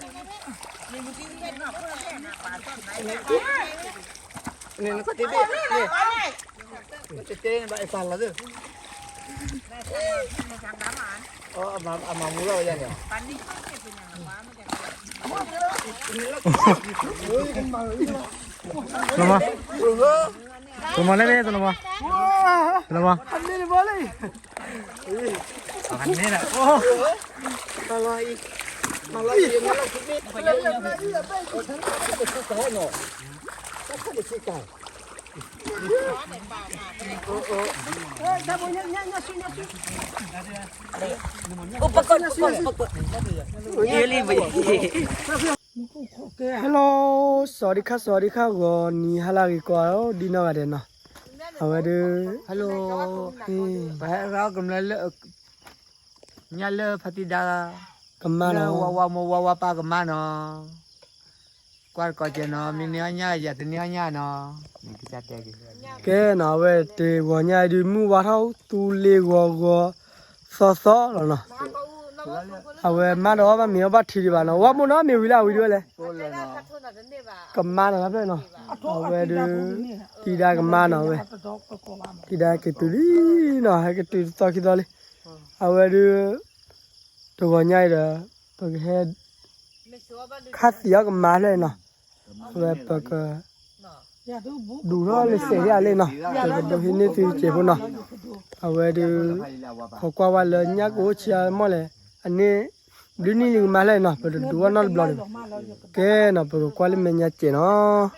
န့ၣ် နကတဲဘ့ၣ် န့ၣ် နကတဲန့ၣ်ဘၣ် အပာ်လီၤသ့ၣ် အမၤမူလီၤဝဲယၤန့ၣ် လမၤ လမၤလဲၣ်န့ၣ် လမၤ လမၤ မၤလီၤအံၤ မၤလီၤအံၤ မၤလီၤအံၤ မၤလီၤအံၤ အိၣ်ပကီၢ် ပကီၢ် ပကီၢ် Hello စဝၤဒီခါ စဝၤဒီခါ ဂီၤနံၤဟါလၢအဂ့ၤကိးဂၤဒဲးနီၤ အဝဲဒၣ် Hello ပဟဲရၤကမျၢၢ်လၢ ညါလၢဖါတံၢ်ဒါ ကမါနီၤ ဝၤဝၤမိၢ်ဝၤဝၤပၢ်ကမါနီၤ ကွၢ်တကိးကဲနီၤ မ့ၢ်န့ၢ်အီၣ်ညၣ် ယၤတန့ၢ်အီၣ်ညၣ်နီၤ ကဲနီၤ အဝဲတဂီၤညါအံၤဒုး မုၢ်ဝါထီၣ်သူလ့ၤဂီၤဂီၤ သီသီလီၤနီၤ အဝဲမါဒီးအီၣ်ဘၣ်မ့ၤအီၣ်ဘၣ်ထံဒံးဘၣ်နီၤ ဝၤမိၢ်နီၤ မ့ၢ်ဝံၤလၢအဝံၤဒုးဝဲလဲၣ် ကမါနီၤဖျၢၣ်နီၤ အဝဲဒုး တံၢ်ဒါကမါနီၤဝဲ တံၢ်ဒါက့ၤတုၤလံနီၤ ဟဲက့ၤတုၤတသီခံသီလံ အဝဲဒုး တဂီၤညါအံၤဒီး ပကဟဲ ခါသံအီၤကမါဖျၢၣ်နီၤ အဝဲပက ဒူးထီၣ်လၢစဲးယၤလံနီၤ ပကဒိးဟံးန့ၢ်သုစဲးဖိနီၤ အဝဲဒုး ခိးကွၢ်ဝဲလၢညၣ်ကအိၣ်ဆံးအါမီၢ်လဲၣ် အန့ၣ် ဘျုးနံၣ်လံကမါဖျၢၣ်နီၤ ပတဒူးအီၣ်နီတဘျီဒံးဘၣ် ကဲနီၤ ပကကွၢ်လၢမဲာ်ညါစဲးနီၤ နီၤ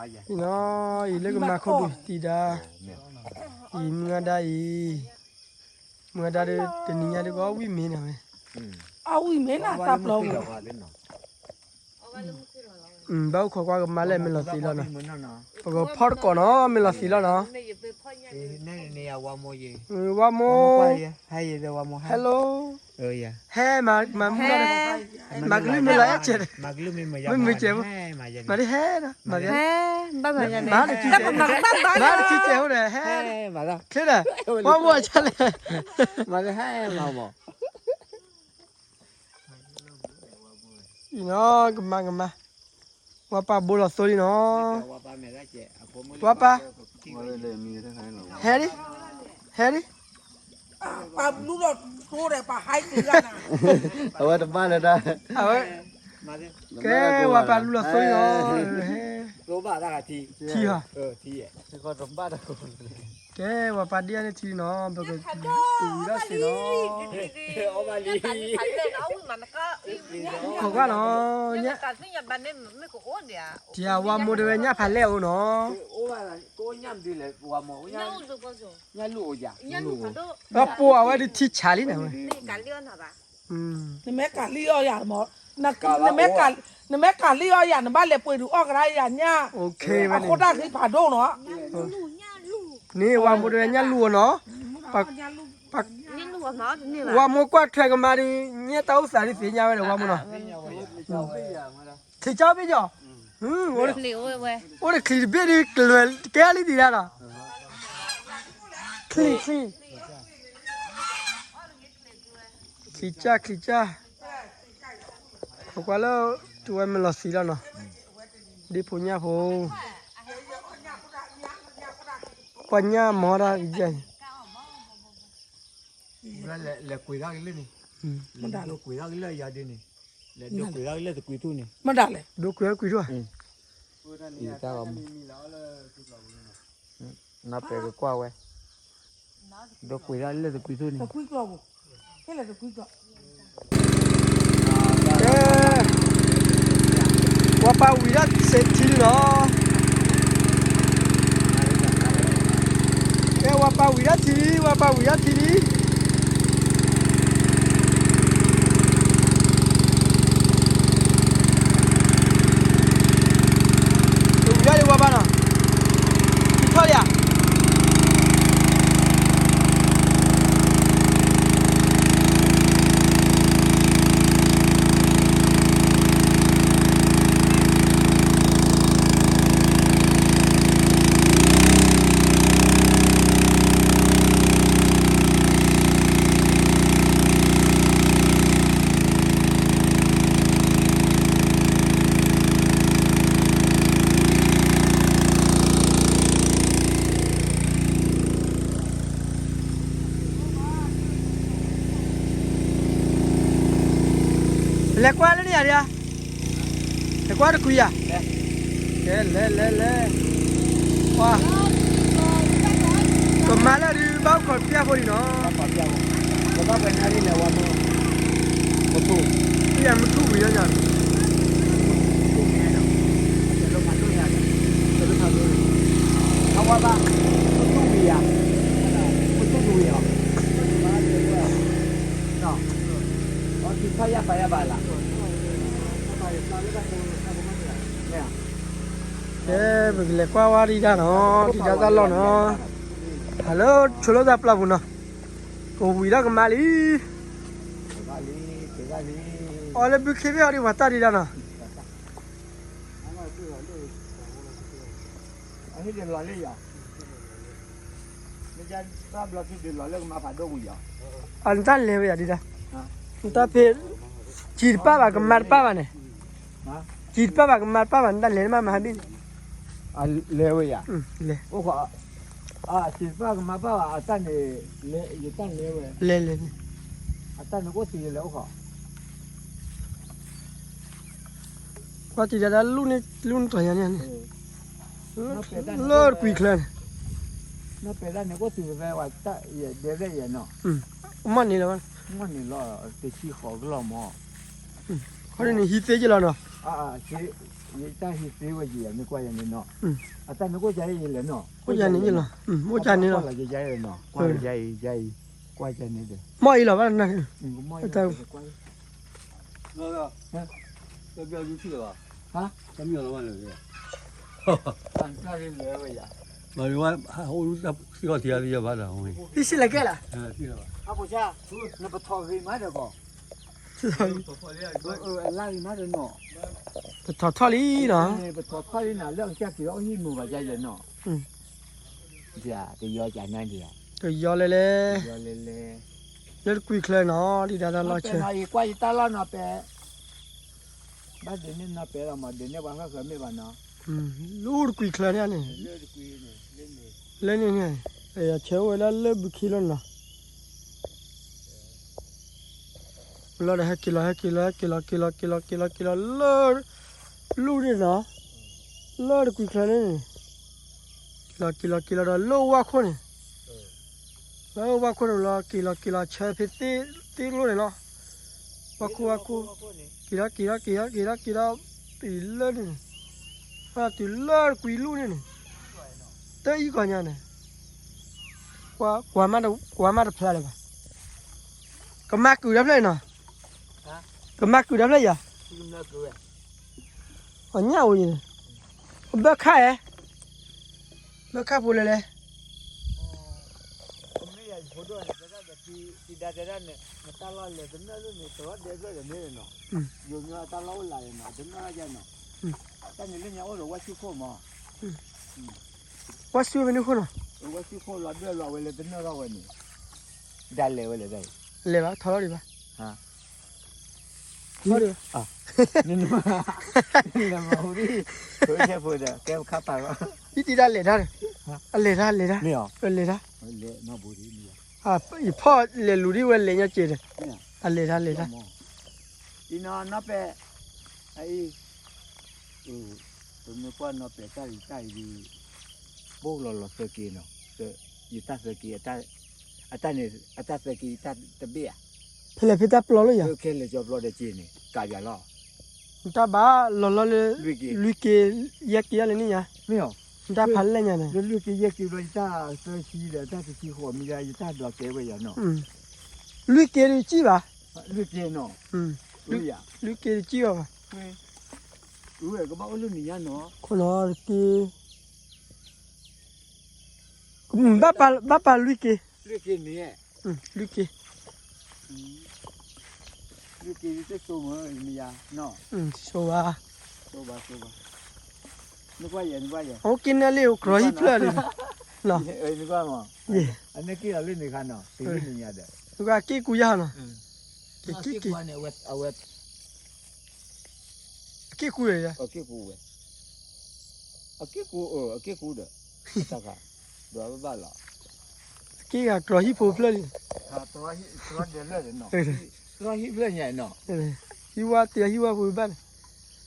အံၤလၢကမါခိၣ်ဒူးတံၢ်ဒါ အံၤမုၢ်ဂၤဒါအံၤ မုၢ်ဂၤဒါဒီး တနံၤညါဒုးကအီၣ်ဝံၣ်မ့ၤနီၤဝဲ အီၣ်ဝံၣ်မ့ၤနီၤ တၢ်ပျီပူၤ ဘၣ်အိၣ်ခိးကွၢ်ကမါလဲၣ် မ့ၢ်လီၤသံလီၤနီၤ ပကဖီၣ်တကိးနီၤ မ့ၢ်လီၤသံလီၤနီၤ ဝၤမိၢ် Hello ဟဲမၤမူလီၤ မၤကလုၢ်မ့ၢ်လီၤအဲၣ်စဲး မ့ၢ်မုၢ်စဲးဖိ မၤဒ်ဟဲနီၤ မၤဒ် မၤတထံစဲးဖိဒီး ဟဲ ချ့ဒီး ဝၤမိၢ်အဆါလဲၣ် မၤဒ်ဟဲမၤမီၢ် အံၤနီၤ ကမါကမါ ဝၤပၢ်ဘိလီၤသိလံနီၤ ဝၤပၢ် ဟဲဒံး ဟဲဒံး ပာ်ဘျူးလီၤသိဒီး ပာ်ဟဲက့ၤဂၤနၤ အဝဲတဘၣ်လၢၤတၢ် အဝဲ ကဲ ဝၤပၢ်လူလီၤသိလံနီၤ ဟဲ ထံဟီ ကဲ ဝၤပၢ်ဒ့ၣ်အန့ၣ်ထံနီၤ ပကတူၢ်ဝံၤဒၣ်စ့နီၤ ခိးကွၢ်နီၤ ထံဧါ ဝၤမိၢ်တဲဝဲညၣ်ဖးလဲၢ်အိၣ်နီၤ ပှၤပိာ်အဝဲဒုးထံဆးလံနီၤဝဲ နမ့ၢ်ကးလံအီၣ်ယၤမး, နမ့ၢ်ကးလံအီၣ်ယၤ နဘၣ်လဲၤပှ့ၤဒုးအီၣ်ကဒါယၤညၣ်, အဃိတၢ်ဃံဖးဒိၣ်နီၤ, န့ၣ်ဝၤမိၢ်တဝဲညၣ်လူၢ်အီၤနီၤ, ဝၤမိၢ်ကွၢ်ထွဲကမါဒုး ညၣ်တၢ်အိၣ်သးဒုးသ့ၣ်ညါဝဲဒီးဝၤမိၢ်နီၤ, ချံကၠီဘ့ၣ်ကၠီ, အိၣ်တချံတဘ့ၣ်ဒုး ကဲလံဒံးဒၣ်နီၤ, ချံ ချံ ချံကၢ် ချံကၢ်, ခိးကွၢ်လၢ တုၤဝဲမ့ၢ်လီၤသံလီၤနီၤ, ဒ့ဖိညၣ်ဖိ, ပှၤညၣ်မီၤတၢ်ကယဲၢ်န့ၣ်, လဲၤကွံာ်ဒၣ်ကလၢာ်န့ၣ်, လဲၤဒိကွံာ်ဒၣ်ကလၢာ်ယၤဒ်န့ၣ်, လဲၤဒိကွံာ်ဒၣ်ကလၢာ်သကွံာ်ထူၣ်န့ၣ်, ဒိကွံာ်ဒၣ်ကွံာ်ထူၣ်ဧါ, နပဲာ်ကကွၢ်ဝဲ, ဒိကွံာ်ဒၣ်လၢသကွံာ်ထူၣ်န့ၣ်, ကဲ, ပှၤပာ်ဝံၤဒၣ်စဲးထံလီၤ, ဝါပာ်ဝံၤဒၣ်ထံလံ, ဝါပာ်ဝံၤဒၣ်ထံလံ. ဝံၤဒၣ်လံဝါပာ်နီၤ, ထံထီၣ်လံဧါ. လဲၤကွၢ်လၢန့ၣ်ယၤဒံးဧါ, လဲၤကွၢ်တကွံယၤ, လဲၤလဲၤလဲၤလဲၤ, ပှၤ, ကမၤလၢဒုးဘၣ်အိၣ်ခိးပျၢ်ဖိလံနီၤ, ပှၤ, ပှၤမ့ၢ်ထူၣ်ဝံၤလီၤညါ, အဝဲဘၣ်, မ့ၢ်ထူၣ်ဝံၤယၤ, မ့ၢ်ထူၣ်ဝံၤအီၤ, အီထံဖးယၢ်ပာ်ယၢ်ဘၣ်လၢ, ကဲ, ပကလဲၤကွၢ်ဝဲဒံးဒၣ်နီၤ, ဒံးဒၣ်တၢ်လီၢ်နီၤ, ဟးလၢဆိလၢတၢ်ပျၢ်ပူၤနီၤ, ကဝံၤဒၣ်ကမါလံ, အီလၢဘုခ့ဘ့ၣ်အီၤဒံးပှၤတၢ်ဒံးဒၣ်နီၤ, အဟ့ၣ်ဒၣ်လီၤလၢယၤ, မ့ၢ်တၢ်ဘျီခံဒုးလီၤလၢကမါဖးဒိၣ်ပူၤယၤ, အတၢ်လဲၤဝဲယၤဒံးဒၣ်, နတၢ်ဖဲ, စံးတပၣ်ဘၣ်ကမါတပၣ်ဘၣ်န့ၣ်, စံးတပၣ်ဘၣ်ကမါတပၣ်ဘၣ် နတၢ်လဲၤမးမဟါဘ့ၣ်န့ၣ်, လဲၤဝဲယၤ, လဲၤ, အိၣ်ခိး, စံးတပၣ်ကမါတပၣ်ဘၣ် အတၢ်န့ၣ်, လဲၤ, လဲၤ, အတၢ်န့ၣ်အိၣ်သံးလဲၤအိၣ်ခိး ကွၢ်တံၤဒၣ်ဒၣ် လူၢ်န့ၣ်တတီၤညါန့ၣ်, လၢတကွံာ်ချၢန့ၣ်, နီၢ်ပဲာ်တၢ်န့ၣ် ကအိၣ်တုၤဖဲဝဲတၢ်ယဲၢ်ဒဲဖျၢၣ်ယဲၢ်နီၤ, မီၢ်န့ၣ်လီၤ, မီၢ်န့ၣ်လီၤ, တဆံဃိးကလီၢ်မီၢ်, ခီန့ၣ်ဟံးသ့က့ၤလီၤနီၤ, ယတၢ်ဟံးသ့ဝဲယဲၢ်မ့ၢ်ကွၢ်ယဲၢ်န့ၣ်နီၤ, အတၢ်န့ၣ်ကအိၣ်ကၢ်ယဲၢ်လဲၣ်နီၤ, အိၣ်ကၢ်န့ၣ်ယဲၢ်လီၤ, အိၣ်ကၢ်န့ၣ်လီၤ, ကွၢ်ယဲၢ်အံၤ, ကွၢ်ယဲၢ်အံၤ, ကွၢ်ယဲၢ်န့ၣ်ဒီး, မီၢ်အံၤလီၤဘၣ်နၤ, တၢ် တမ့ၢ်လီၤဘၣ်လၢ, တၢ်လၢဝဲ, မၤဝဲ, ဟးအိၣ်လူၢ်တၢ်စံၣ်ခီၣ်ထံးအါသ့ၣ်ယဘၣ်ဒီး, ဟံၣ်စံၣ်လဲၤကဲလၢ်, နပထီၣ်ဂ့ၤမးဒီးကီး, အလါဂ့ၤမးဒီးနီၤ, ပထီၣ်ထီၣ်လံနီၤ, ပထီၣ်ထီၣ်လံနီၤ, လၢအကစၢ်က့ၤအီၣ်ဟံၣ်မုာ်ဘၣ်ယဲၢ်နီၤ, ကယီကနၣ်ဒံး, ကယီလဲၤလဲၤ, လၢတကွံာ်ချၢနီၤ ဒံးဒၣ်တၢ်လီၢ်ဆၢ, ကွၢ်ယတၢ်လီၢ်နီၤပဲ, ဘၣ်ဒုးန့ၢ်နီၤပဲလီၤမး ဒုးန့ၢ်ပှၤဃၣ်ဃၢၤမ့ၢ်ဘၣ်နီၤ, လူၢ်တကွံာ်ချၢန့ၣ်န့ၣ်, လၢန့ၣ်န့ၣ်, ယဆၢအိၣ်ဝဲဒၣ်လၢဘုခ့လီၤနီၤ လီၤဒီးဟဲက့ၤလီၤ ဟဲက့ၤလီၤ ဟဲက့ၤလီၤ က့ၤလီၤ က့ၤလီၤ က့ၤလီၤ က့ၤလီၤ လၢ, လူၢ်န့ၣ်နီၤ, လၢတကွံာ်ချၢန့ၣ်, က့ၤလီၤ က့ၤလီၤ က့ၤလီၤဒီးလၢဝၣ်ခိၣ်န့ၣ်, လၢဝၣ်ခိၣ်န့ၣ်လီၤ က့ၤလီၤ က့ၤလီၤ ဆၢဖဲသ့ၣ်လိၣ်န့ၣ်လီၤ, ဝၣ်ခိၣ် ဝၣ်ခိၣ်, က့ၤဒီး က့ၤဒီး က့ၤဒီး က့ၤဒီး က့ၤဒီး, တုၤလၢန့ၣ်, တုၤလၢတကွံာ်လူၢ်န့ၣ်န့ၣ်, တအံၤကီၢ်ညါန့ၣ်, ကွၢ်မးတဖျါလၢၤဘၣ်, ကမၤကုာ်တဖျၢၣ်အံၤနီၤ, ကမၤကုာ်တဖျၢၣ်ယၤ, အညၣ်အိၣ်ယၤ, ဘၣ်ခါဧဲ, ဘၣ်ခါဖိလဲၣ်လဲၣ်, ဝါဆူမနုၤခိၣ်နီၤ, ဝါဆူလီၤဒၢလီၤဝဲလၢတနၢ်ထီၣ်ဝဲန့ၣ်, ဒၣ်လဲာ်ဝဲလဲၣ်, လဲၤဘၣ်ထီၣ်လီၤဒံးဘၣ်, ထီၣ်လီၤဒံးဘၣ်, နမၤဟူဒံး, ကဲဖိဒီး ကဲခါပာ်လီၤ, ယတံၤဒၣ်လဲၤတၢ်, အလဲၤတၢ်လဲၤတၢ်, လဲၤတၢ်, ယဖီၣ်လဲၤလူၤဒံးဝဲလဲၤညါက့ၤဒီး, အလဲၤတၢ်လဲၤတၢ်, အံၤနီၤနီၤပဲ, အအံၤ, ပမ့ၢ်ကွၢ်နီၤပဲတၢ်အံၤတၢ်အံၤဒ်, ဘိၣ်လီၤလီၤသၢက့ၤနီၤ, ယတၢ်သၢက့ၤ, အတၢ်န့ၣ် အတၢ်သၢက့ၤတၢ်တဘ့ၣ်ဧါ, ဖဲလဲၣ်ဖဲတၢ်ပျီလၢယၤ, ခဲလၢာ်ကၠီပျီဒီးက့ၤန့ၣ် ကးယၤလီၤ, တၢ်ဘၣ်လီၤလီၤလၢ, လွံၢ်က့ၤ, ယဲၢ်က့ၤယၤလဲၣ်န့ၣ်ယၤ, မ့ၢ်ဧါ တၢ်ဖးလဲၢ်ညါန့ၣ် လွံၢ်က့ယဲၢ်က့ဘျီ ယတၢ်သၢဆံဒီး တၢ်တဆံဃိးမံဒီး ယတၢ်ဒွးကဲဝဲယၤနီၤ. လွံၢ်က့ဒုးကံၣ်ဘၣ်. လွံၢ်က့နီၤ. လွံၢ်က့ဒုးကံၣ်ဘၣ်ဘၣ်. ဝဲကဘၣ်အိၣ်လၢနံၤညါနီၤ. ခိၣ်နီၤတက့ ဘၣ်ပာ်လွံၢ်က့. လွံၢ်က့န့ၣ် လွံၢ်က့ လွံၢ်က့တစိမ့ၢ်မယါနီၤ. စိဘၣ် စိဘၣ် နကွၢ်ယဲ နကွၢ်ယဲ အိၣ်က့နၢ်လံ အိၣ်ကြီဟံၣ်ဖျၢၣ်လံနီၤ. နကွၢ်မး အန့ၣ်က့ၤလီၤလၢန့ၣ်ခါနီၤ တ့လၢန့ၣ်ညါဒီး နကွၢ်က့ၤကူယါနီၤ. က့ၤက့ၤက့ၤ အဝဲ အက့ၢ်ကူဒီး အက့ၢ်ကူဝဲ အက့ၢ်ကူ အက့ၢ်ကူဒီး တၢ်ခါ ဒွးဘၣ်ဘၣ်လီၤ. က့ၤဂၤကြီဟံၣ်ဖိဖျၢၣ်လံ ကြီဒဲးလၢာ်နီၤ ကြီဟံၣ်ဖျၢၣ်ညါနီၤ ဟံၣ်ဝါတ့ဟံၣ်ဝါဖိဘၣ်န့ၣ်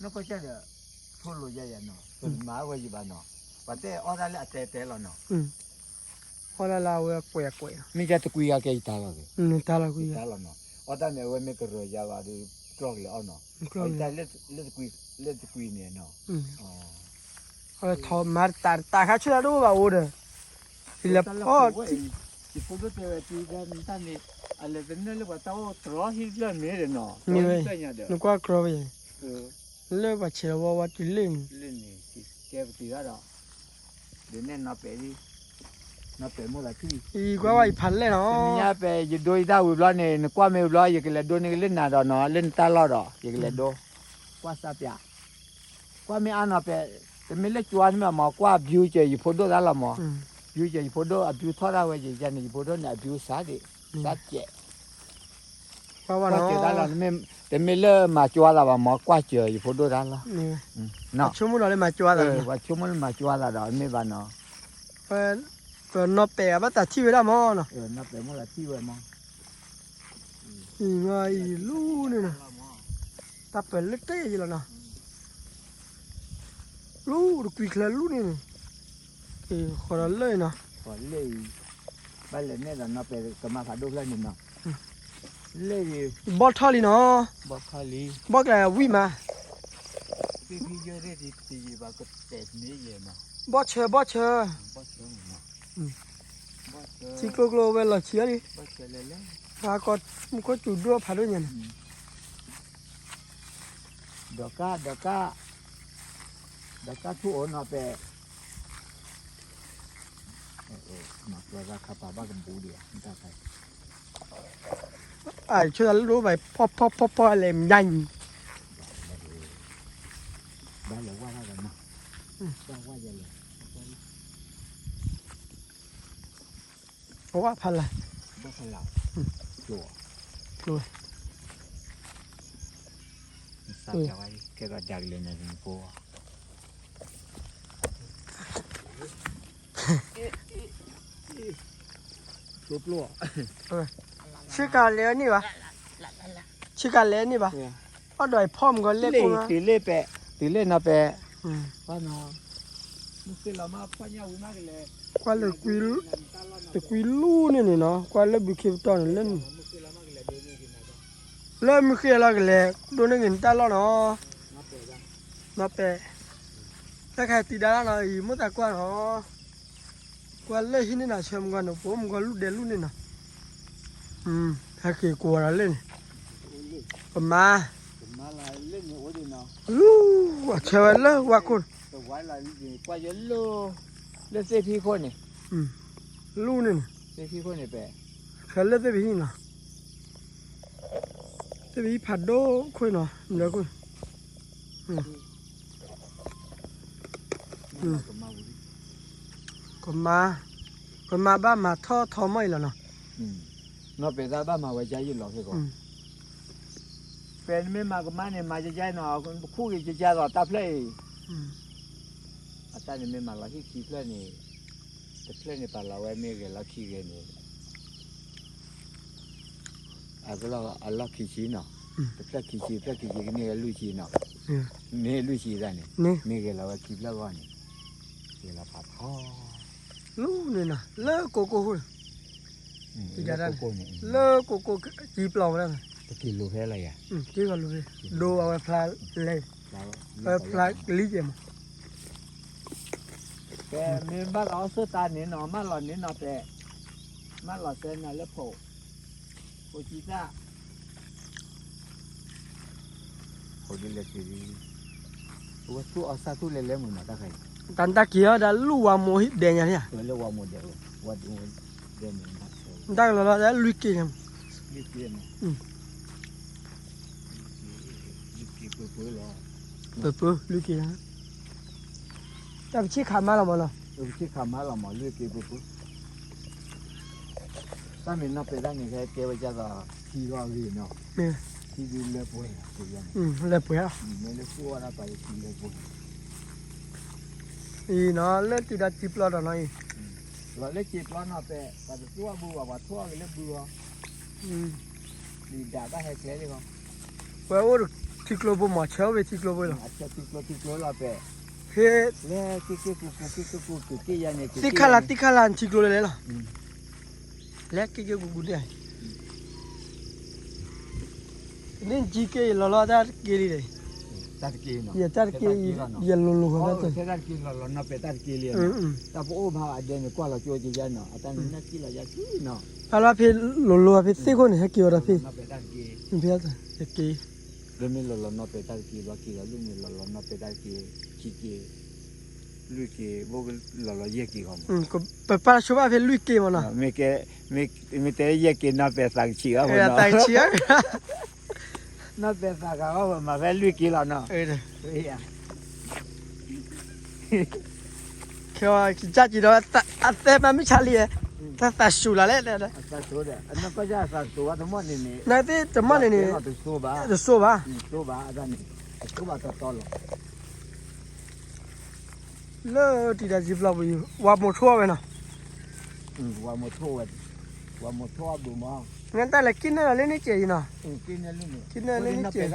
နကီၢ်ကၢ်ဒီး ထိၣ်လိာ်ယၤယၤနီၤ ပမၤဝဲယဘၣ်နီၤ ပှၤတဲအီၣ်တၢ်လၢအတဲတဲလီၤနီၤ အီၣ်တၢ်လၢအဝဲကွဲးကွဲး မ့ၢ်ယတကွံဂၤကဲယတၢ်လီၤ တၢ်လီၤကွံတၢ်လီၤနီၤ အီၣ်တၢ်န့ၣ် အဝဲမ့ၢ်ကရၢယၤဘၣ်ဒီး တြီၢ်ကလဲၤအီၣ်နီၤ လၢတကွံန့ၣ်နီၤ အဝဲထီၣ်မၤတတးတတးခါဆူညါတအိၣ်ဘၣ်အိၣ်ဒီး ယလဲၤဖီၣ် ယဖိဒိၣ်တဲဝဲတံၤဒၣ်န့ၣ် အလဲၤတနၢၣ်လၢပှၤတၢ်အိၣ်တြီဟံၣ်ဖျၢၣ်မ့ၢ်ဒီးနီၤ မ့ၢ်ဝဲ နကွၢ်ကြီဝဲ လၢပှၤဆဲးလီၤဝါဝါတုၤလၢန့ၣ် ကဲပတံၤဒၣ်ဒီး ဒ်န့ၣ်နီၤပဲာ်လံ နီၤပဲာ်မိၢ်သးထံၣ် အံၤကွၢ်ဝဲအံၤဖးလဲၢ်နီၤ တနံၤညါပဲာ် ယဒိယတၢ်ဝံၤဘျီန့ၣ် နကွၢ်မ့ၢ်ဘျီ ယကလဲၤဒိန့ၢ်ကလၢနၤဒီးနီၤ လၢနတၢ်လီၢ်ဒီး ယကလဲၤဒိ ကွၢ်စၢ်ပၠး ကွၢ်မ့ၢ်အါနီၤပဲာ် တမ့ၢ်လၢကၠွါန့ၣ်မ့ၢ်မး ကွၢ်အဘျူးစၢၤယဖိဒိၣ်တၢ်လီၤမး ဘျူးစၢၤယဖိဒိၣ် အဘျူးထီၣ်ဒၣ်ဝဲယၤန့ၣ် ယဖိဒိၣ်န့ၣ် အဘျူးစၢ်ဒံး စၢ်ကဲး ကွၢ်စၢၤတၢ်လီၤ တမ့ၢ်လၢမၤကၠွါသးဘၣ်မး ကွၢ်စၢၤယဖိဒိၣ်တၢ်လီၤ ဆိကမိၣ်ဒီးလၢမၤကၠွါသး ဆိကမိၣ်လၢမၤကၠွါသးဒီး မ့ၢ်ဘၣ်နီၤ ပနီၢ်ပဲာ်အဘၣ်တၢ်ထံၣ်ဝဲဒၣ်မးနီၤ နီၢ်ပဲာ်မိၢ်သးထံၣ်ဝဲမး အံၤမ့ၢ်အံၤလူန့ၣ်နီၤ တၢ်ပၢၢ်လၢတဲယလီၤနီၤ လူတကွံချၢလူန့ၣ်န့ၣ် ဃီဒီးလၢနီၤ ဃီလၢအံၤ ဘၣ်လဲၤနဲၣ်ဒီးနီၢ်ပဲာ် ကမၤဖးဒိၣ်ဖျၢၣ်န့ၣ်နီၤ လၢအံၤ ဘီၣ်ထီၣ်လံနီၤ ဘီၣ်ထီၣ်လံ ဘီၣ်ကျဲဝံၣ်မး သ့ၣ်ဖံယဲၢ်သ့ၣ်တယံာ်ဘၣ်ကတဲာ်န့ၣ်ယဲၢ်နီၤ ဘီၣ်ဆၢ ဘီၣ်ဆၢ ဘီၣ်ဆၢ ထံကျိကျိဝဲလီၤဆံးအီၤလံ ဘီၣ်ဆၢလဲၤလဲၤ ဟါကီမူခိၣ်စူၤဒိၣ်ဖးဒိၣ်ညါန့ၣ် ဒီးကၢ် ဒီးကၢ် ဒီးကၢ်ထူၣ်အိၣ်နီၤပဲာ် မၤကျီသၣ်ခါပာ်ဘၣ်ကဘူးဒံး အဆိကတၢ်လၢဒိၣ်ဘၣ် ဖီၣ်ဖီၣ်ဖီၣ်ဖီၣ်လဲၤမယါညီ ဘၣ်လဲၤဝါထီၣ်ဒီးနီၤ ဘၣ်ဝါယဲလဲၣ် အဝဲဖးလၢ် ဘၣ်ဖးလၢ် ကျိ ကျိ စၢ်ဝဲ ကဲဒီးဒၣ်ကလဲာ်န့ၣ် နကိး ကျိကျိ ဆ့ကၤလဲၤန့ၢ်ဘၣ် ဆ့ကၤလဲၤန့ၢ်ဘၣ် အီၣ်ဒီးဖီၣ်မကီးလဲၣ်ကိး တုၤလၢပဲာ် တုၤလၢနီၤပဲာ် ဘၣ်နီၤ ကွၢ်လၢကွံ တကွံလူန့ၣ်န့ၣ်နီၤ ကွၢ်လၢဘုခ့ပတီၢ်န့ၣ်လၢန့ၣ် လၢမုၢ်ဃ့လီၤကလဲၤ ဒိၣ်န့ၢ်ဂ့ၤနတၢ်လီၢ်နီၤ နီၢ်ပဲာ် တၢ်ခါတံၤဒါလၢနီၤ အံၤမိၢ်သးကွၢ်နီၤ ကွၢ်လၢဟံၣ်န့ၣ်နၤ ဆၢမုၢ်ဂီၢ်န့ၣ် ပအိၣ်မုၢ်ဂီၢ်လူၣ်ဒဲလူၣ်န့ၣ်နီၤ ဟဲက့ၤကိးဝဲဒၣ်လၢန့ၣ် ကမါ လူၢ် အဆၢဝဲလၢဝါခိၣ် လၢသ့ၣ်ဖံခိၣ်န့ၣ် လူၢ်န့ၣ် သ့ၣ်ဖံခိၣ်န့ၣ်ပဲ ဆၢလၢသ့ၣ်ဖံဟံၣ်နီၤ သ့ၣ်ဖံဟံၣ်ဖးဒိၣ်ခိၣ်နီၤ မ့ၢ်ခိၣ် ကမါ ကမါဘၣ်မၤထီၣ်ထီမီၢ်အံၤလီၤနီၤ နီၢ်ပဲာ်သးဘၣ်မၤဝဲယါယံာ်လီၤဖဲကီး ပဲာ်နမ့ၢ်မၤကမါန့ၣ် မၤယါယါနီၤ ခူၣ်ဂ့ၤယါယါလီၤတၢ်ဖျၢၣ်အံၤ အတၢ်န့ၣ်မ့ၢ်မၤလီၤဟံၣ်ခံဖျၢၣ်န့ၣ် တဖျၢၣ်န့ၣ်ပာ်လီၤဝဲမ့ၢ်ဂဲၤလီၤခံဂဲၤန့ၣ် အကလီၢ်အလီၢ်ခံဆံနီၤ တဖျၢၣ်ခံဆံ တဖျၢၣ်ခံဆံကန့ၢ်ဝဲလွံၢ်ဆံနီၤ မ့ၢ်လွံၢ်ဆံဒၣ်န့ၣ် မ့ၢ်ဂဲၤလီၤဝဲခံဖျၢၣ်ဂီၢ်န့ၣ် ဂဲၤလီၤဖးဖီ လူန့ၣ်နီၤ လၢကိကိၢ်ဃိ လၢကိကိၢ်ကံပျီဝဲဒၣ် တက့ၤလိာ်ဖဲလီၤယၤ က့ၤဂီၤလိာ်ဖဲ ဒိအဝဲဖျါလဲၣ် အဝဲဖျါလံကဲမး ကဲ မ့ၢ်ဘၣ်လီၤအီၣ်ဆိၣ်တၢ်န့ၣ်နီၤ မၢလီၤန့ၣ်နီၤပဲ, မၢလီၤစဲနၤလၢဖိ, ဖိကံသၣ်, ဖိဒ်လဲၣ်က့ၤ, အဝဲသူၣ်အီၣ်ဆၣ်သူၣ်လဲၤလဲၤမုာ်နီၤတၢ်ခါအံၤ, တၢ်တၢ်က့ၤအီၤဒၣ်လူၢ်ဝါမိၢ်ဟံၣ်ဒဲးညါန့ၣ်ဧါ, ဝဲလၢဝါမိၢ်ဒဲးဝဲ, ဝါဒဲးမုာ်နီၤ, တၢ်ကလီၤလီၤဒၣ်လွံၢ်က့ၤန့ၣ်, လွံၢ်က့ၤမး, လွံၢ်က့ၤပၢပၢလီၤ, ပၢပၢလွံၢ်က့ၤ တၢ်ပဆ့ၣ်ခးမါလီၤမးနီၤ, ပဆ့ၣ်ခးမါလီၤမး လွံၢ်က့ၤပူၤပူၤ, တၢ်မ့ၢ်နီၢ်ပဲာ်တၢ်န့ၣ် ကဲဝဲကၢ်သိး ထံဂီၢ်ဂ့ၤနီၤ, ထံဒုလၢပှဲၤ, လၢပှဲၤလီၤ, မ့ၢ်လၢသူၣ်အီၣ်ဒၣ်ပှၤထံလၢပှဲၤ, အံၤနီၤ လၢတံၤဒီးတံၤပျီဒီးနီၤအံၤ, လီၤလၢက့ၤပျီနီၤပဲာ် ပှၤတသူၣ်အီၣ်ဘုဘၣ် ပှၤထိၣ်အီၣ်က့ၤလၢဘုအီၤ, လံာ်ဒၣ်ဘၣ်ဟဲကျဲလံဃီ ပှၤအိၣ်ထံကျိဖိမး ဆၢအိၣ်ဖဲထံကျိဖိလီၤ, အဆၢထံကျိထံကျိလီၤပဲာ်, ဖဲ, လဲၤက့ၤက့ၤကူကူက့ၤက့ၤကူကူက့ၤက့ၤယါန့ၣ် သ့ၣ်ခါလၢ်သ့ၣ်ခါလၢ်ထံကျိလၢလဲၤလီၤ, လဲၤက့ၤက့ၤကူကူန့ၣ်, န့ၣ်က့ၤက့ၤလီၤလီၤတၢ်တက့ၢ်လံဒီး, တၢ်တက့ၢ်နီၤ, ယတၢ်တက့ၢ်, ယလိၤလိၤဃီတၢ်တက့ၢ်, တၢ်တက့ၢ်လီၤလီၤနီၤပဲာ်တၢ်တက့ၢ်လံ, တၢ်ပအိၣ်ဘၣ်အဒဲန့ၣ် ကွၢ်လီၤကၠိက့ၤယါနီၤ အတၢ်န့ၣ်နၢ်ကံၣ်လီၤယါကံၣ်နီၤ, ဖဲလီၤဖဲလိၤလိၤဖဲသ့ၣ်ခိၣ်န့ၣ် ဟဲက့ၤဝဲဒီးဖဲ, ဖဲတက့ၢ် လၢမ့ၢ်လီၤလီၤနီၢ်ပဲာ်တၢ်တက့ၢ် ဘၣ်က့ၤလီၤလၢမ့ၢ်လီၤလီၤနီၢ်ပဲာ်တၢ်တက့ၢ်, ခံက့ၢ်, လွံၢ်က့ၢ်, ဘိလီၤလီၤယဲၢ်က့ၢ်ဂီၢ်မး, ပပၢ်ဆိဘၣ်ဖဲလွံၢ်က့ၢ်မးနီၤ, မ့ၢ်တဲယဲၢ်က့ၢ်နီၢ်ပဲာ်သးကဆံးအီၤ, သးကဆံးအီၤ, နီၢ်ပဲာ်သးဂၤအီၣ်ဝဲမးဖဲလွံၢ်က့ၢ်လီၤနီၤ, ခဲကစၢ်ကံၤဒီး အသဲမၤမုၢ်ဆါလံ, တၢ်သးစူၤလီၤလဲၣ်, နသ့ၣ်တမီၢ်န့ၣ်န့ၣ်, တစိဘၣ်, လၢတံၤဒီးတံၤပျီပူၤအံၤ ဝါမိၢ်ထိၣ်ဝဲနီၤ, ဝါမိၢ်ထိၣ်ဝဲ, ဝါမိၢ်ထိၣ်အဘုမး, နတၢ်လဲၤက့ၤနၢ်လီၤလၢန့ၣ်ကဲးအံၤနီၤ, က့ၤနၢ်လၢန့ၣ်ကဲး,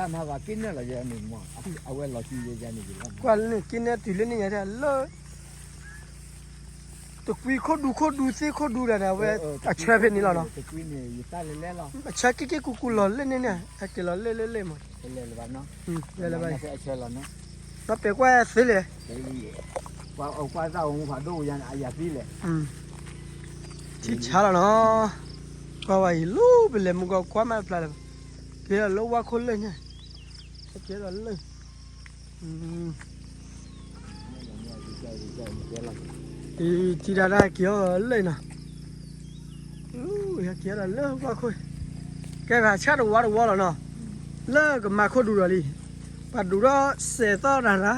အဝဲလီၤကံယဲယါန့ၣ်, ကွၢ်လၢန့ၣ်က့ၤနၢ်တုၤလၢန့ၣ်ညါလၢ တကွံခိၣ်ဒူခိၣ်ဒူသ့ၣ်ခိၣ်ဒူဒီးန့ၣ် အဝဲအဆၢဖဲန့ၣ်လီၤနီၤ, အဆၢက့ၤက့ၤကူကူလီၤလၢန့ၣ်န့ၣ် ဟဲက့ၤလီၤလၢလၢလၢမး, လၢလၢဘၣ်, နီၢ်ပဲာ်ကွၢ်သ့လဲၣ်, ထံဆါလီၤနီၤ, ကွၢ်ဝဲအံၤလၢပလဲၤမူကီၢ်ကွၢ်မးတဖျါလၢၤဘၣ်, ကဲဒီးလၢဝါခိၣ်လၢညါ, ကဲဒီးလၢ ထံဒၣ်တၢ်က့ၤအီၤလၢနီၤ, က့ၤဒီးလၢဝါခိၣ်, ကဲဂၤဆၣ်တဝါတဝါလီၤနီၤ, လၢကမၤခိၣ်ဒူဒီးလံ, ပှၤဒူးဒီးစဲးသီၣ်ရၤရၤ,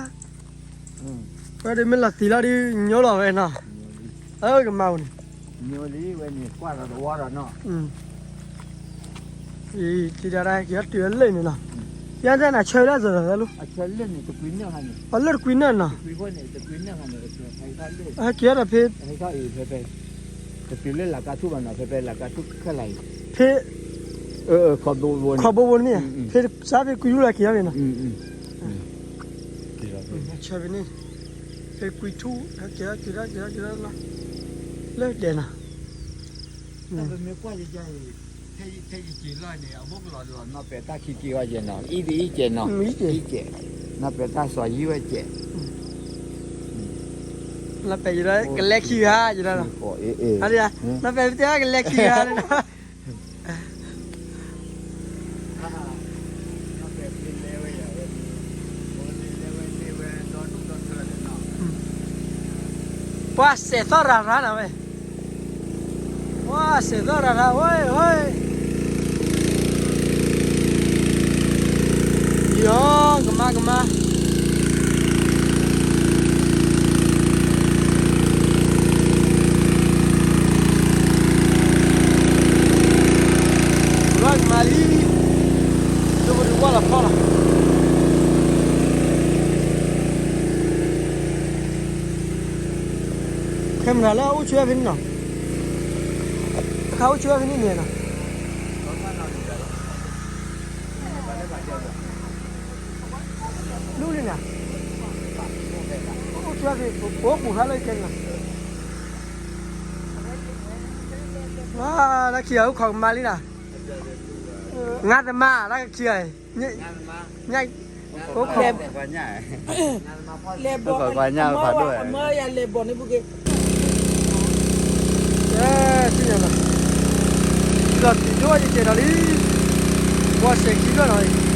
ပှၤဒုးမ့ၢ်လီၤသံလီၤဒုးညိလီၤဝဲနီၤ, အကမၤဝဲန့ၣ်, ညိလံဝဲန့ၣ် ကွၢ်ဒီးတဝါဒီးနီၤ ထံဒၣ်တၢ်က့ၤအီၤတုၤအလၢန့ၣ်နီၤ, ယၤတၢ်နၤဆၢလၢအစၢၤလီၤလၢ, အလၢတကွံနၢ်နီၤ, ဟဲက့ၤအီၤဒီးဖဲ, ဖဲ, ခိးဘိဘိန့ၣ်မ့ၢ်, ဖဲစါဖဲကွံထူၣ်လၢက့ၤအီၤန့ၣ်နီၤ, ဆၢဖဲန့ၣ်, ဖဲကွံထူၣ် ဟဲက့ၤအီၤက့ၤထီၣ်က့ၤထီၣ်က့ၤထီၣ်လီၤ, လၢဒဲးနီၤ ဖဲယက့ၤလီၤန့ၣ် အဘိကလီၤလီၤနီၢ်ပဲာ်တၢ်ခံက့ၤအီၤယဲနီၤ အံၤတအံၤကဲနီၤ အံၤကဲ နီၢ်ပဲာ်တၢ်စီၤယံၤဝဲကဲ နီၢ်ပဲာ်ယဒီးကလဲၤခံဂၤယဒီး နီၢ်ပဲာ်တဲကလဲၤခံဂၤ ပှၤစဲးသီၣ်ရၤရၤနၤဝဲ ပှၤစဲးသီၣ်ရၤရၤဝဲဝဲ ယီၤ ကမါ ကမါ ကမါ ကမါလံ ဒိၣ်ဒိၣ်ဝါလီၤဖီလီၤ camera လၢအအိၣ်ဆူၣ်ဖဲန့ၣ်နီၤ အခါအိၣ်ဆူၣ်ဖဲန့ၣ်န့ၣ်နီၤ လူလံနၤ အိၣ်ဆူၣ်ဖဲ ပအိၣ်ပူၤဖးလၢကဲနီၤ ဝါ တၢ်ခံဂၤအိၣ်ခိးကမါလံနၤ ငါသမါ တၢ်ခံဂၤ ညါ အိၣ်ခိး, လဲၤဘီၣ်, အမၢယၤလဲၤဘီၣ်န့ၣ်ပူၤက့ၤ, သ့ၣ်ညါလီၤ, လီၤတံၢ်ဒိၣ်ယကဲၤဒီးလံ, ဘီၣ်စဲၤခံဘျီနီၤ,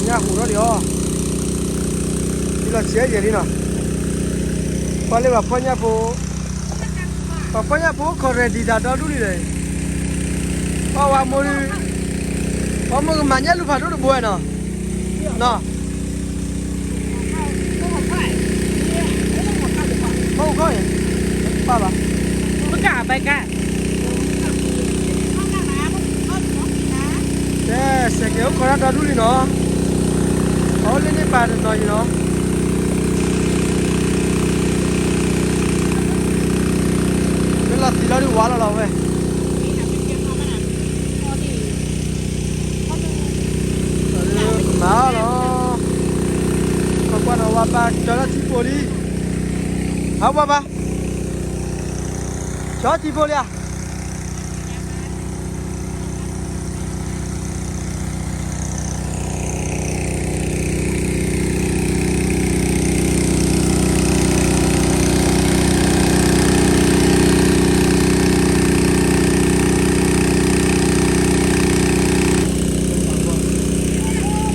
ညၣ်ဟူးထီၣ်လံအီၤ, လီၤဆဲးယဲၤလံနီၤ, ပှၤလၢပှၤဖီၣ်ညၣ်ဖိ ပှၤဖီၣ်ညၣ်ဖိအိၣ်ခိး ready သးဒီဒူၣ်လံဒီး, ပှၤဝၤမိၢ်ဒုး, ပှၤမိၢ်ကမၤညၣ်လူၤဖးဒိၣ်တဘိဝဲနီၤ, နီၤ, မ့ၢ်အိၣ်ခိးအံၤ, ပၢ်ဘၣ်, ပကဘၣ်က ကဲ, စဲးကဲၤအိၣ်ခိးတၢ်ဒီဒူၣ်လံနီၤ, အအိၣ်လၢန့ၣ်ပာ်တနီၤအံၤနီၤ, လၢလီၤသံးလီၤဒုးဝါလီၤလီၤဝဲ, ကမၤလီၤ, ကွၢ်ကွၢ်နီၤ ဝါပၢ်ကၠီထီၣ်ထံဖိလံ, ဟးဝါပၢ် ကၠီထံဖိလံဧါ.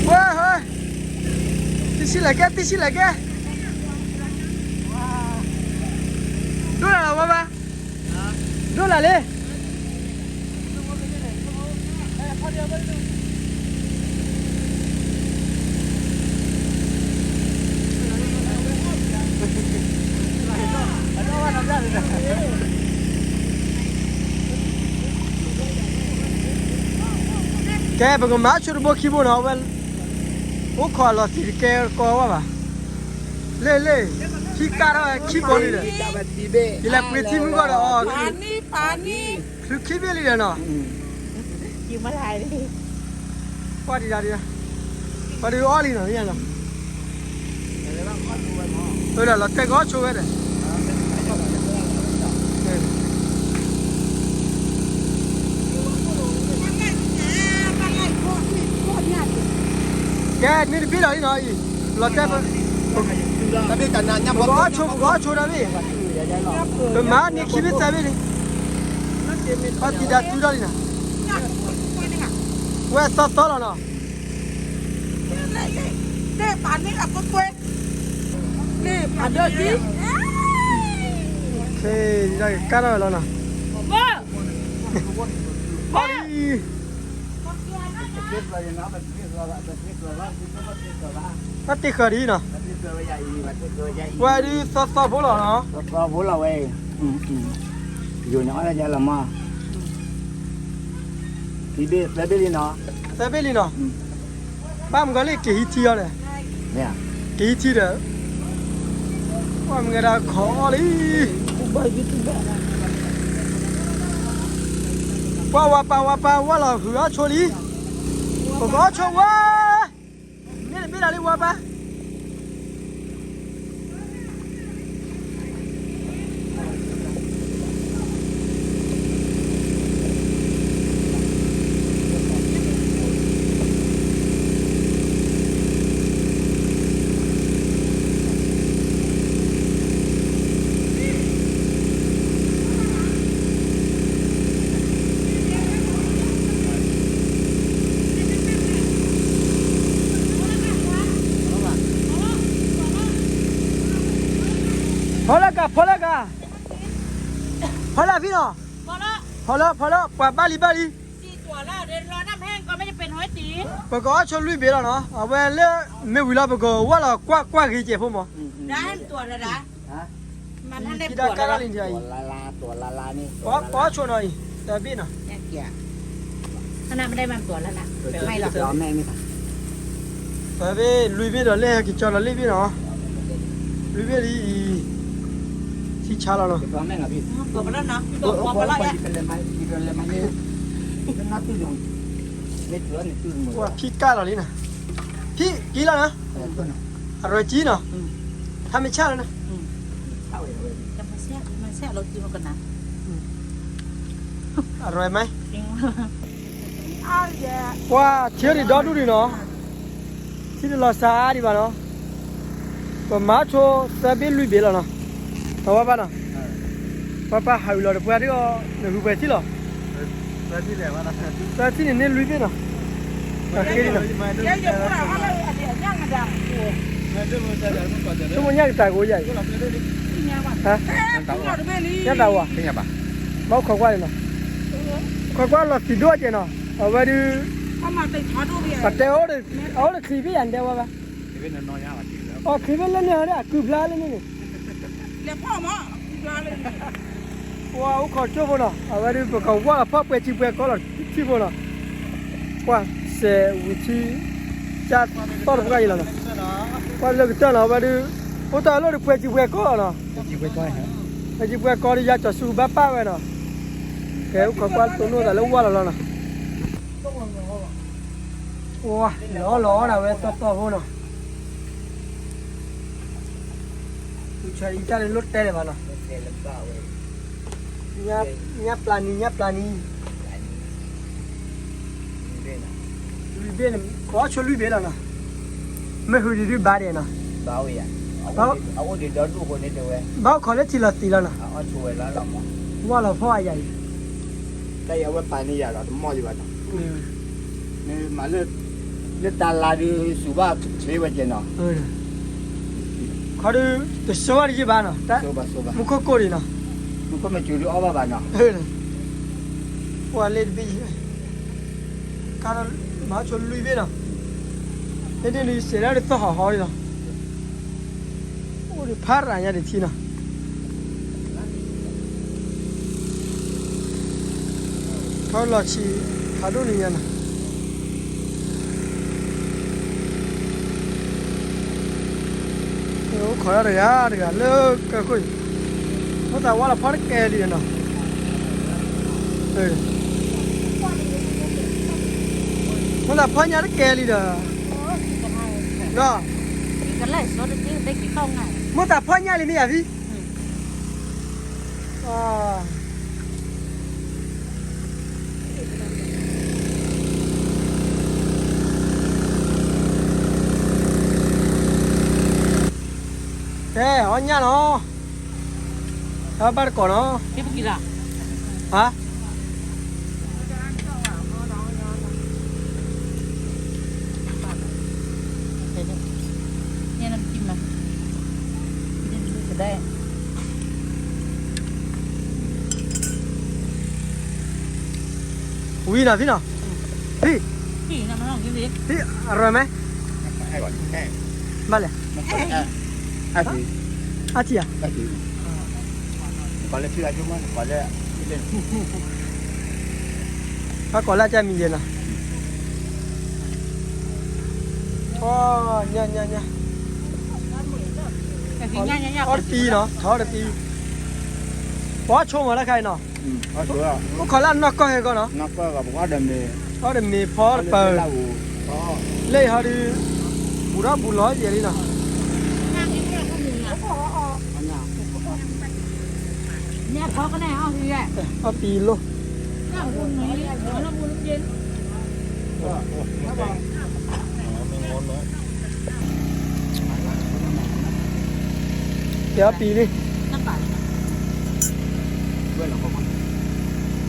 ဝဲ, တဆံလဲၤကဲ, တဆံလဲၤကဲ, ဒိၣ်လၢ်လီၤဝဲဘၣ်, ဒိၣ်လၢ်လံ. ကဲ, ပကမၤဆိတဘိခံဘိနီၤ, အဝဲ အိၣ်ခိးအလီၤသံးတကဲကီဝဲဘၣ်. လ့ၢ်လ့ၢ်, ခံကၢ်ထီၣ်ဝဲခံဘိလံဒီး, ယလဲၤပှ့ၤထံမုၢ်ဂီၢ်ဒီး, အီ, ချုးခံဘ့ၣ်လံဒီးနီၤ, ကွၢ်ဒံးဒၣ်ဒံး, ပှၤဒုးအီၣ်လံနီၤ, အၢ ဒီးလီၤတဲာ်ကအီၣ်ဆိဝဲဒီး ကဲ, န့ၣ်တဘ့ၣ်လီၤလံနီၤအံၤ, လီၤတဲာ်, ပကအီၣ်ဆိ ပကအီၣ်ဆိတၢ်ဘ့ၣ်, ပမၤန့ၢ်ခံဘ့ၣ်သၢဘ့ၣ်န့ၣ်, အီၣ်တံၤဒၣ်တုၤထီၣ်လံနီၤ, ဝဲသီသီလီၤနီၤ. ကၢ်ထီၣ်ဝဲလီၤနီၤ, အီၣ်လံ. တၢ်တ့ၢ်ဃၢၤဒ်နီၤ, ဝဲဒုးသီသီဖိလီၤနီၤ, သီသီဖိလီၤဝဲ, ယိၤန့ၣ်အီၣ်တၢ်ယါလီၤမး, သၢဘ့ၣ်လံနီၤ, သၢဘ့ၣ်လံနီၤ, ဘၣ်မုၢ်ကီၤလံၢ်က့ၤဟံးထံအီၤဒီး, က့ၤဟံးထံဒီး, ပှၢ်မုၢ်ဂၤဒၣ်ခိးအီၣ်လံ. ပှၢ်ဝါပၢ်ဝါပၢ်ဝါလီၤဟုးအီၣ်ဆိလံ, ပကအီၣ်ဆိဝဲ, န့ၣ်တဘ့ၣ်လီၤလံဝါပၢ်. ဖီလၢကၤ ဖီလၢကၤ, ဖီလၢဖံနီၤ, ဖီလၢ ဖီလၢ ပှၤဘၣ်လံဘၣ်လံ. ပကအီၣ်ဆိလွံၢ်ဘ့ၣ်လီၤနီၤ, အဝဲလၢမ့ၢ်ဝံၤလီၤ ပကဝၢ်လီၤကွၢ်ကွၢ်ဂ့ၤကဲးဖိမး. ခံဒၣ်ကၢ်လံန့ၣ်, ပအီၣ်ဆိနီၤအံၤ တဘ့ၣ်နီၤ, တဘ့ၣ်လွံၢ်ဘ့ၣ်ဒီးလၢဟဲက့ၤကၠီလီၤလံၣ်ဘ့ၣ်နီၤ, လွံၢ်ဘ့ၣ်လံအံၤ, ထံဆါလီၤနီၤ. ဖံကၢ်လီၤလံနီၤ, ဖံကံလီၤနီၤ, အရွဲၣ်ကံနီၤ, ထါမ့ၢ်ဆၣ်လီၤနီၤ, အရွဲၣ်မး, ပှၤထံဒံးဒီဒူၣ်ဒံးနီၤ, ထံတလီၤစါဒံးဘၣ်နီၤ, ပမၤဆိသၢဘ့ၣ်လွံၢ်ဘ့ၣ်လီၤနီၤ, တဝဲဘၣ်နီၤ, ပှၤပာ်ဟးဝံၤလီၤဒီးပှၤဒ်အီၤ နဟုပှဲၤထံလီၤ, သၢထံန့ၣ်န့ၢ်လွံၢ်ဘ့ၣ်နီၤ, အဃ့နီၤ, ဆိကမိၣ်ညၣ်ကတၢၢ်ကအိၣ်ယၤအံၤ, ညၣ်တၢ်ဝါ, ဘၣ်အိၣ်ခိးကွၢ်န့ၣ်နီၤ, အဝဲဒုး ပတဲအိၣ်ဒီး အအိၣ်ဒီးချံဘ့ၣ်ယၤ နတဲဝဲဘၣ်, အီချံဘ့ၣ်လၢန့ၣ်ဟီဒီး အကုၢ်ဖျါလၢန့ၣ်န့ၣ်, ပှၤအိၣ်ခိးကၠိဖိနီၤ, အဝဲဒုး ပကဝၢ်လီၤဖီၣ်ပှဲၤစံပှဲၤကီလီၤထံဖိနီၤ, ပှၤစဲးဝံၤထံ ကၢ်သီၣ်တပှၢ်အံၤလီၤနီၤ, ပှၤလၢကတၢၢ်နီၤ အဝဲဒုး အိၣ်တၢ်လီၢ်ဒီးပှဲၤစံပှဲၤကီလီၤနီၤ, ပှဲၤစံပှဲၤကီဒီး ယၤကၠီၤဆူဘၣ်ပၢ်ဝဲနီၤ, ကဲအိၣ်ခိးကွၢ်တိၢ်နီၣ်သးလၢဝၢ်လီၤလီၤနီၤ, လီၤလီၤဒၣ်ဝဲသီသီဖိနီၤ, ဆၢအံၤတၢ်လၢလိၣ်တဲလၢၤဘၣ်နီၤ, ညၣ်ပျၢ်နံၤ ညၣ်ပျၢ်နံၤ, လွံၢ်ဘ့ၣ်န့ၣ် ပှၤဆိလွံၢ်ဘ့ၣ်လီၤနီၤ, မ့ၢ်ဟုဒံးဒုးဘၣ်ဒဲးနီၤ, ဘၣ်အိၣ်ခိးလၢထံလီၤသံးလီၤနီၤ, ဝၢ်လီၤဖီၣ်အယၤအံၤ, မ့ၢ်မၤလၢ လၢတၢ်လၤဒုးစူၤဘၣ်ချ့ဝဲကဲနီၤ, ခီဒုး တစိဘၣ်တယံာ်ဘၣ်နီၤ, မူခိၣ်ကိၢ်ဒံးနီၤ, မူခိၣ်မ့ၢ်စူၤဒုးအီၣ်ဘၣ်ဘၣ်နီၤ, ပှၤလ့တဘ့ၣ်ယံၤ, ကါဒီး မၤဆိလွံၢ်ဘ့ၣ်နီၤ, မ့ၢ်ဒ်န့ၣ်စဲးဒၣ်ဒ်သီၣ်ဟီၣ်ဟီဒံးလီၤ, အိၣ်ဒံးဖးရၤညါဒံးထံနီၤ ထီလီၤဆံး ဖးဒိၣ်န့ၣ်ညါနီၤ, အိၣ်ခိးတၢ်တဂၤတဂၤလၢကၢၢ်ခိၣ်အံၤ, မိၣ်သးဝါလီၤဖီတကဲလံနီၤ, မိၣ်သးဖီညါတကဲလံဒီး, မိၣ်သးဖီညါလံမ့ၢ်ယၤဖံ တဲအီၣ်ညၣ်နီၤ, ဟဲဘၣ်တကိးနီၤ, ဟါ ဝံၤနီၤဖံနီၤ, ဖံ, ဖံ, အရၢမဲ, ဘၣ်လဲၣ်, အါထံၣ်ဧါ, ဘၣ်ကိးလၢအကမံၤယဲနီၤ, ညါညါညါ, အီၣ်တပံနီၤ, ထီၣ်တပံ, ပှၤဆိမးလၢခါအံၤနီၤ, အိၣ်ခိးလၢအနီၢ်ကီၢ်ဟဲကီၢ်နီၤ, အီၣ်ဒီးမ့ၤဖီတပၢၤ, လၢအံၤဟီဒုး,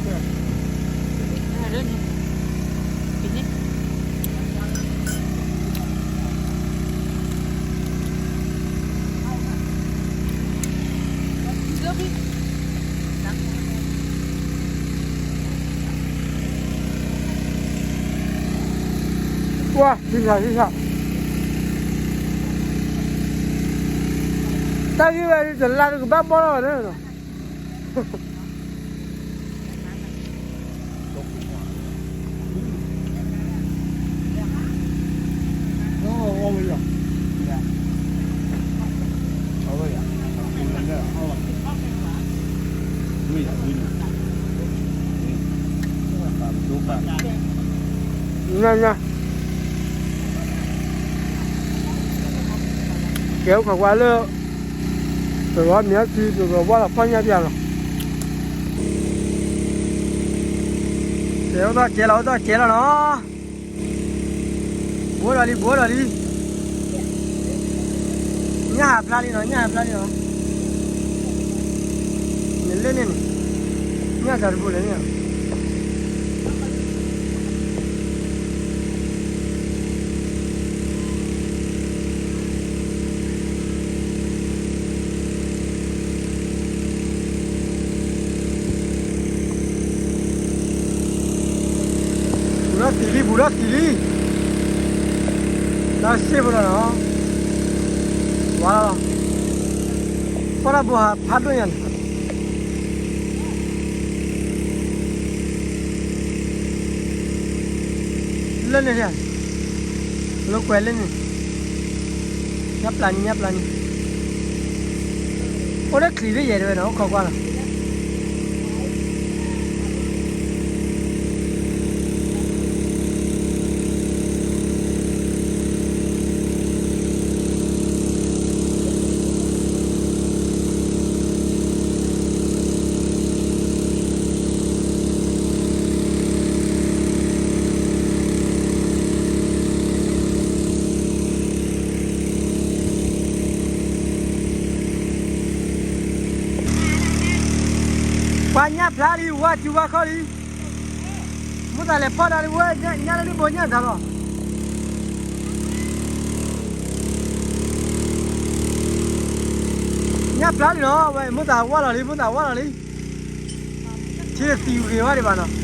ဘူးထီၣ်ဘူးလီၤယဲလံနီၤ, အီၣ်ပံလိၣ် ကဲအီၣ်ပံလံ, ပှၤ ဟံးဆး ဟံးဆး, တၢ်ဂ့ၢ်ဝဲဒ်တလါတကဘၣ်ဘီၣ်ထီၣ်ဘၣ်န့ၣ်လီၤ. ညါညါ, ကဲအိၣ်ခိးကွၢ်လၢ တဂီၤမ့ၢ်အီၣ်ထံ တဂီၤဝၢ်လီၤဖီၣ်ညၣ်ပျၢ်လီၤ. ကဲ အိၣ်သီၣ်ကဲလီၤ အိၣ်သီၣ်ကဲလီၤနီၤ. ဘှီဒီးလံ ဘှီဒီးလံ. ညၣ်ဟးဖျါလံနီၤ ညၣ်ဟးဖျါလံနီၤ. နလဲၣ်န့ၣ်န့ၣ် ညၣ်တၢ်တဘိလဲၣ်န့ၣ်. ဘူးထီၣ်သံလံ ဘူးထီၣ်သံလံ. တၢ်စ့ၢ်ဖိလီၤနီၤ. ဝါလီၤ. ပှၤတၢ်ဘိဟးဖးဒိၣ်ညါန့ၣ် လၢန့ၣ် လိာ်ကွဲလၢန့ၣ်, ညၣ်ပျၢ်နံၤ ညၣ်ပျၢ်နံၤ, အိၣ်လၢချံးသ့ၣ်ယဲၢ်တဝဲနီၤ အိၣ်ခိးကွၢ်လီၤ. ပှၤညၣ်ဖျါလံ ဝါစုဝါခီၣ်လံ. မိၣ်သးလဲၤဖီၣ်တၢ်လံဝဲ ညၣ်လၢလံဘိညၣ်တၢ်လီၤ. ညၣ်ဖျါလံနီၤ ဝဲမိၣ်သးဝါလီၤလံ မိၣ်သးဝါလီၤလံ. ထံသံဂ့ၤဝဲဒံးဘၣ်နီၤ.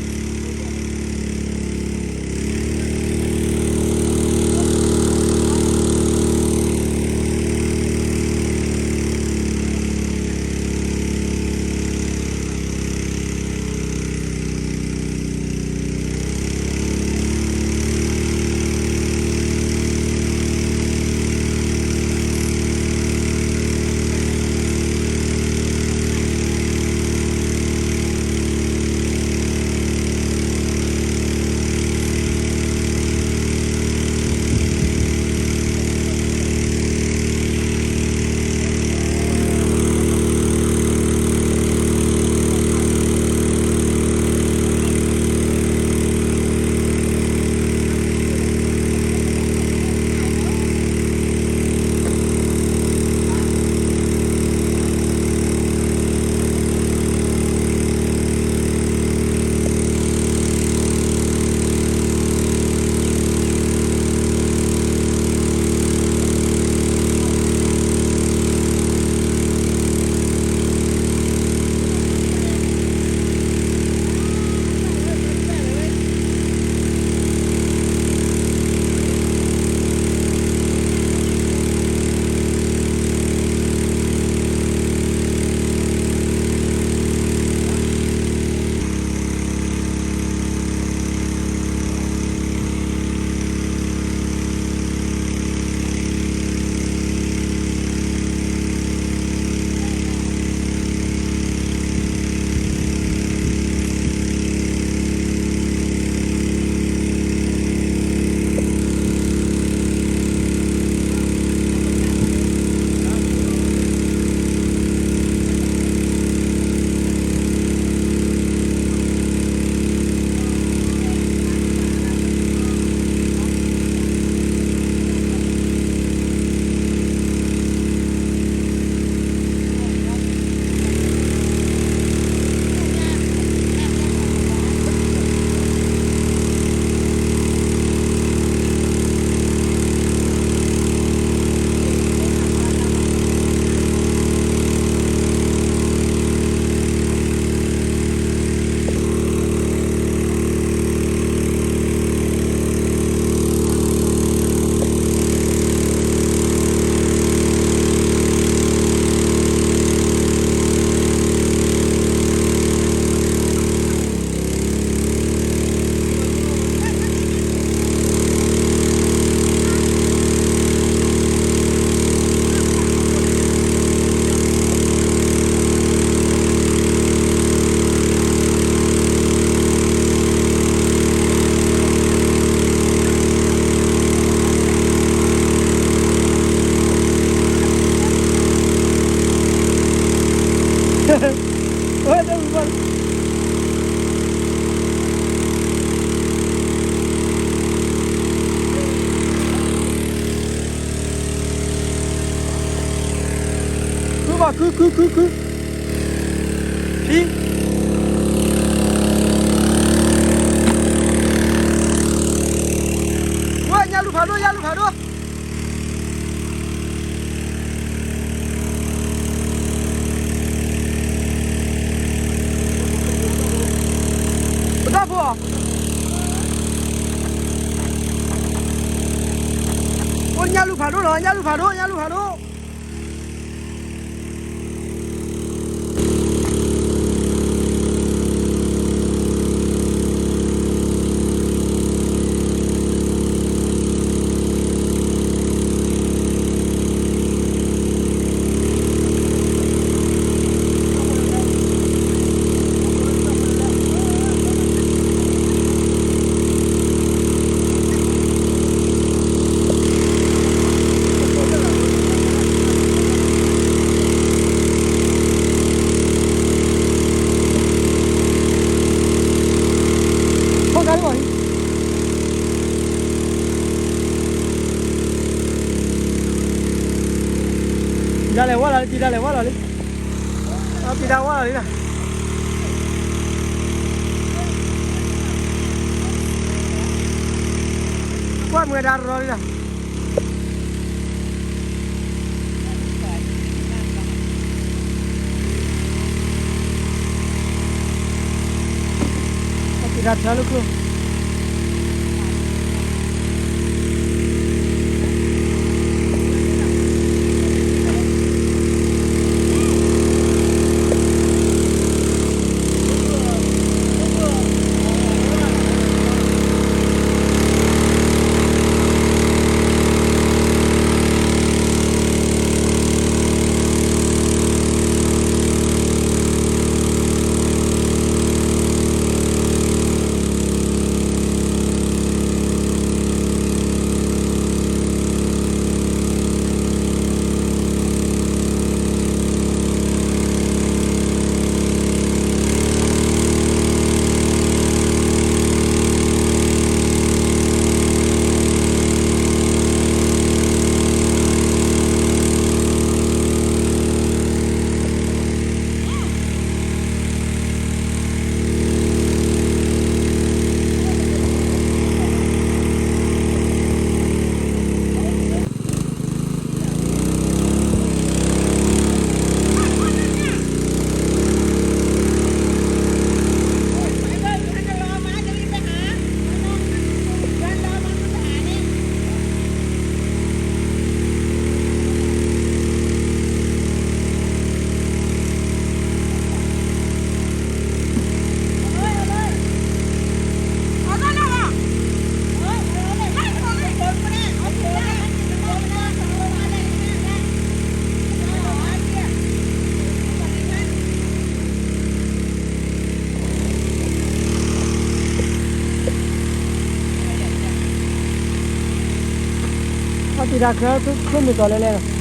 ခု ခု ခု ခု ဖံ ဝဲညါလူၤဖးဒိၣ် ညါလူၤဖးဒိၣ် ပဒီဖိ အိၣ်ညါလူၤဖးဒိၣ်လီၤ ညါလူၤဖးဒိၣ် ညါလူၤဖးဒိၣ် ပံၤဒါလဲၤဝဲလီၤလံ ပံၤဒါလဲၤဝဲလီၤလံ ပံၤဒါဝဲလီၤလံလီၤ ကွၢ်မုာ်ဒါရီၤလံလီၤ ပံၤဒါထၢလၢခိၣ် အပံၤဒါချၢ ချိၣ်မုၢ်တီၤလဲၣ်လဲၣ်လီၤ.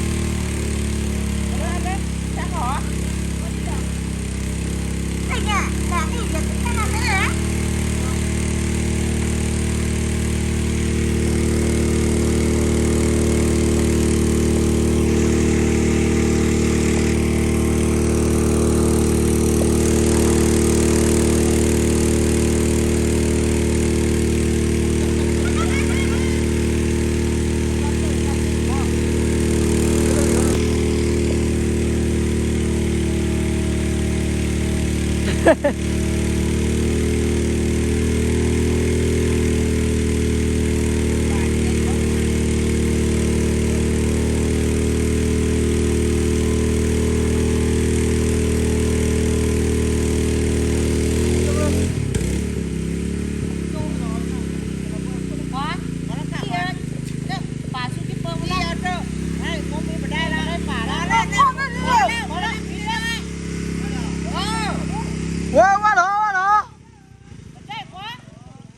Wá, wá lọ, wá lọ.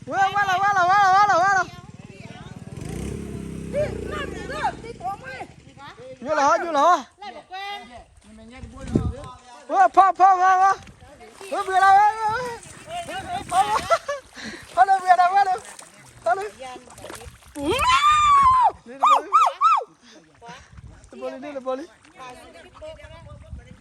Wá, wá lọ, wá lọ, wá lọ, wá lọ, wá lọ. Nhú lọ, nhú lọ. Wá, phó, phó, phó, phó. Wá, bươn lọ, wá, wá, wá. Phó, wá. Phó, lọ, bươn lọ, wá lọ. Phó, lọ. Lọ, lọ, lọ, lọ.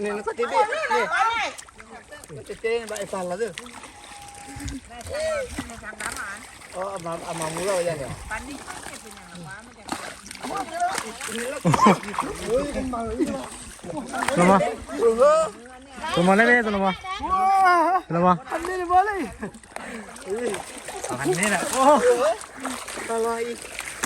န့ၣ် နကတဲဘ့ၣ်န့ၣ်, နကတဲဘၣ်အသးလီၤသ့ၣ်, အမၤမူလီၤဝဲဒၣ်န့ၣ်, တလီၤမး, တလီၤမးလဲၣ်, တလီၤမး, တလီၤမး, န့ၣ်လီၤ, ပကီၢ်, ပကီၢ်, ပကီၢ်,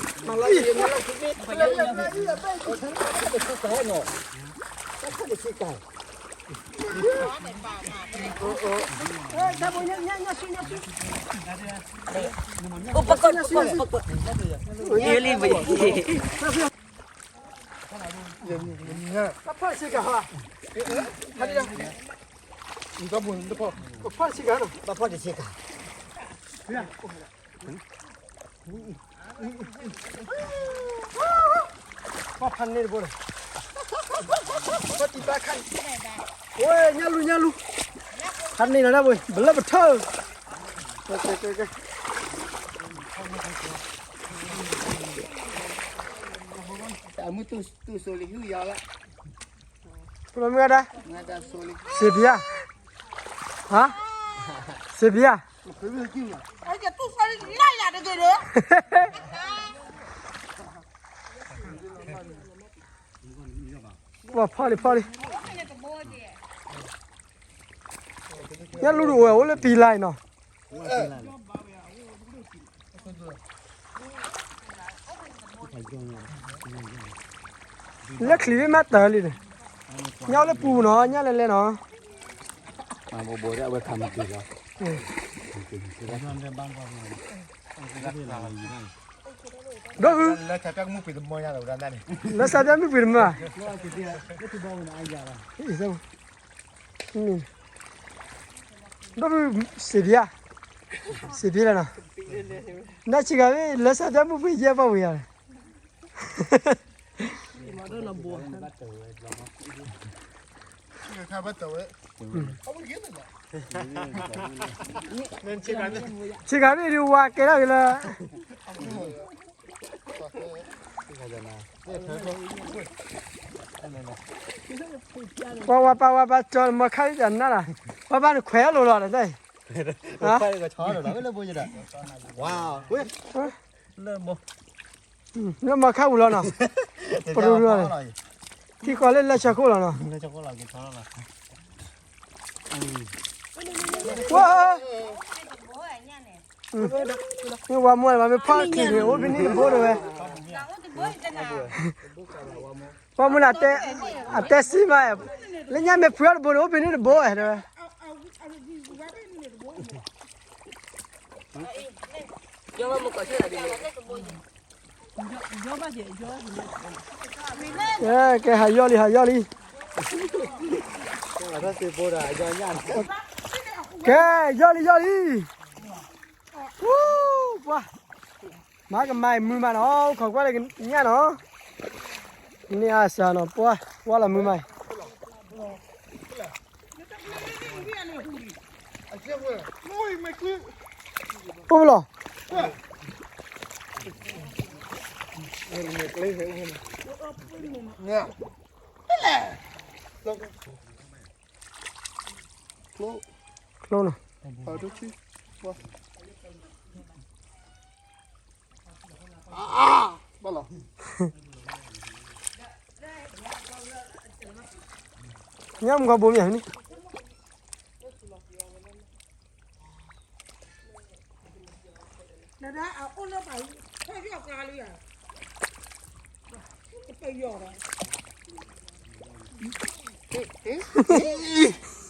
ယလံ, ပဖီၣ်တဆ့ကၤ, ပဖီၣ်တဆ့ကၤ, ပဖီၣ်န့ၢ်တဘိလီၤ, ပတံၢ်ဘၣ်ခါ, ဝဲ ညၣ်လူၤ ညၣ်လူၤ, ခါန့ၣ်လီၤဒၣ်ဝဲ ဘလၢပထၢၣ်, ကဲ ကဲ ကဲ ကဲ, အမုၢ်တူၢ်စိလံ ဟုၣ်ယၤလီၤ, ပလီၤမုၢ်ဂၤဒၣ်, စ့ဘံယါ, ဟါ, စ့ဘံယါ, ပဖီၣ်လံ ဖီၣ်လံ, ညၣ်လူၤတအိၣ်ဝဲလၢပံၤလါအံၤနီၤ, လၢချံမ့ၢ်မးတၢ်လံန့ၣ်, ညၣ်အိၣ်လၢပူၤနီၤ ညၣ်လဲၤလဲၤနီၤ, ဒိၣ်ဖု, လၢစၢ်ပျၢ်မုၢ်ပှ့ၤတမၢ, ဒိၣ်ဖု, စ့ဘံယါ, စ့ဘံယါလီၤနီၤ, နဆံးဂၤမ့ၢ် လၢစၢ်ပျၢ်မုၢ်ပှ့ၤယဲၢ်ပီၢ်ဝံၤယၤန့ၣ် ဆံးခါမ့ၢ်ဒုးဝါကဲထီၣ်က့ၤလၢ, ပှၤဝါပၢ်ဝါပၢ်ကၠီမၤခါဒ်တၢ်နါလီၤ, ပှၤဘၣ်နခွဲးအလိၤလီၤတၢ်အံၤ ဝဲလၢဘိယဒီး ဝါ ဝဲ လၢဘိ လၢမၤခါပူၤလီၤနီၤ, ပရူၤရူၤန့ၣ် ထံကီၢ်လၢလၢဆၢခိၣ်လီၤနီၤ, ဝါ မ့ၢ်ဝါမူဘၣ် မ့ၢ်ဖးခံန့ၣ် အိၣ်ဖဲန့ၣ်တဘိတဲဝဲ, ဝါမူန့ၣ် အတဲစံမး, လၢညါမ့ၢ်ဖုးအီၤတဘိန့ၣ် အိၣ်ဖဲန့ၣ်တဘိတဲဝဲ, ကဲ ကဲ ဟးယီၢ်လံ ဟးယီၢ်လံ, ကဲ ယီၢ်လံ ယီၢ်လံ, ပှၤ မၤကမၤအံၤမုာ်မးနီၤ, အိၣ်ခိးကွၢ်လၢညၣ်နီၤ, န့ၢ်အါစှၤနီၤ, ပှၤ ဝါလီၤမုာ်မးအံၤ, အိၣ်လီၤ ကျိနီၤ, ဘၣ်လီၤ, ညၣ်မုၢ်ကီၢ်ဘိမ့ၢ်န့ၣ်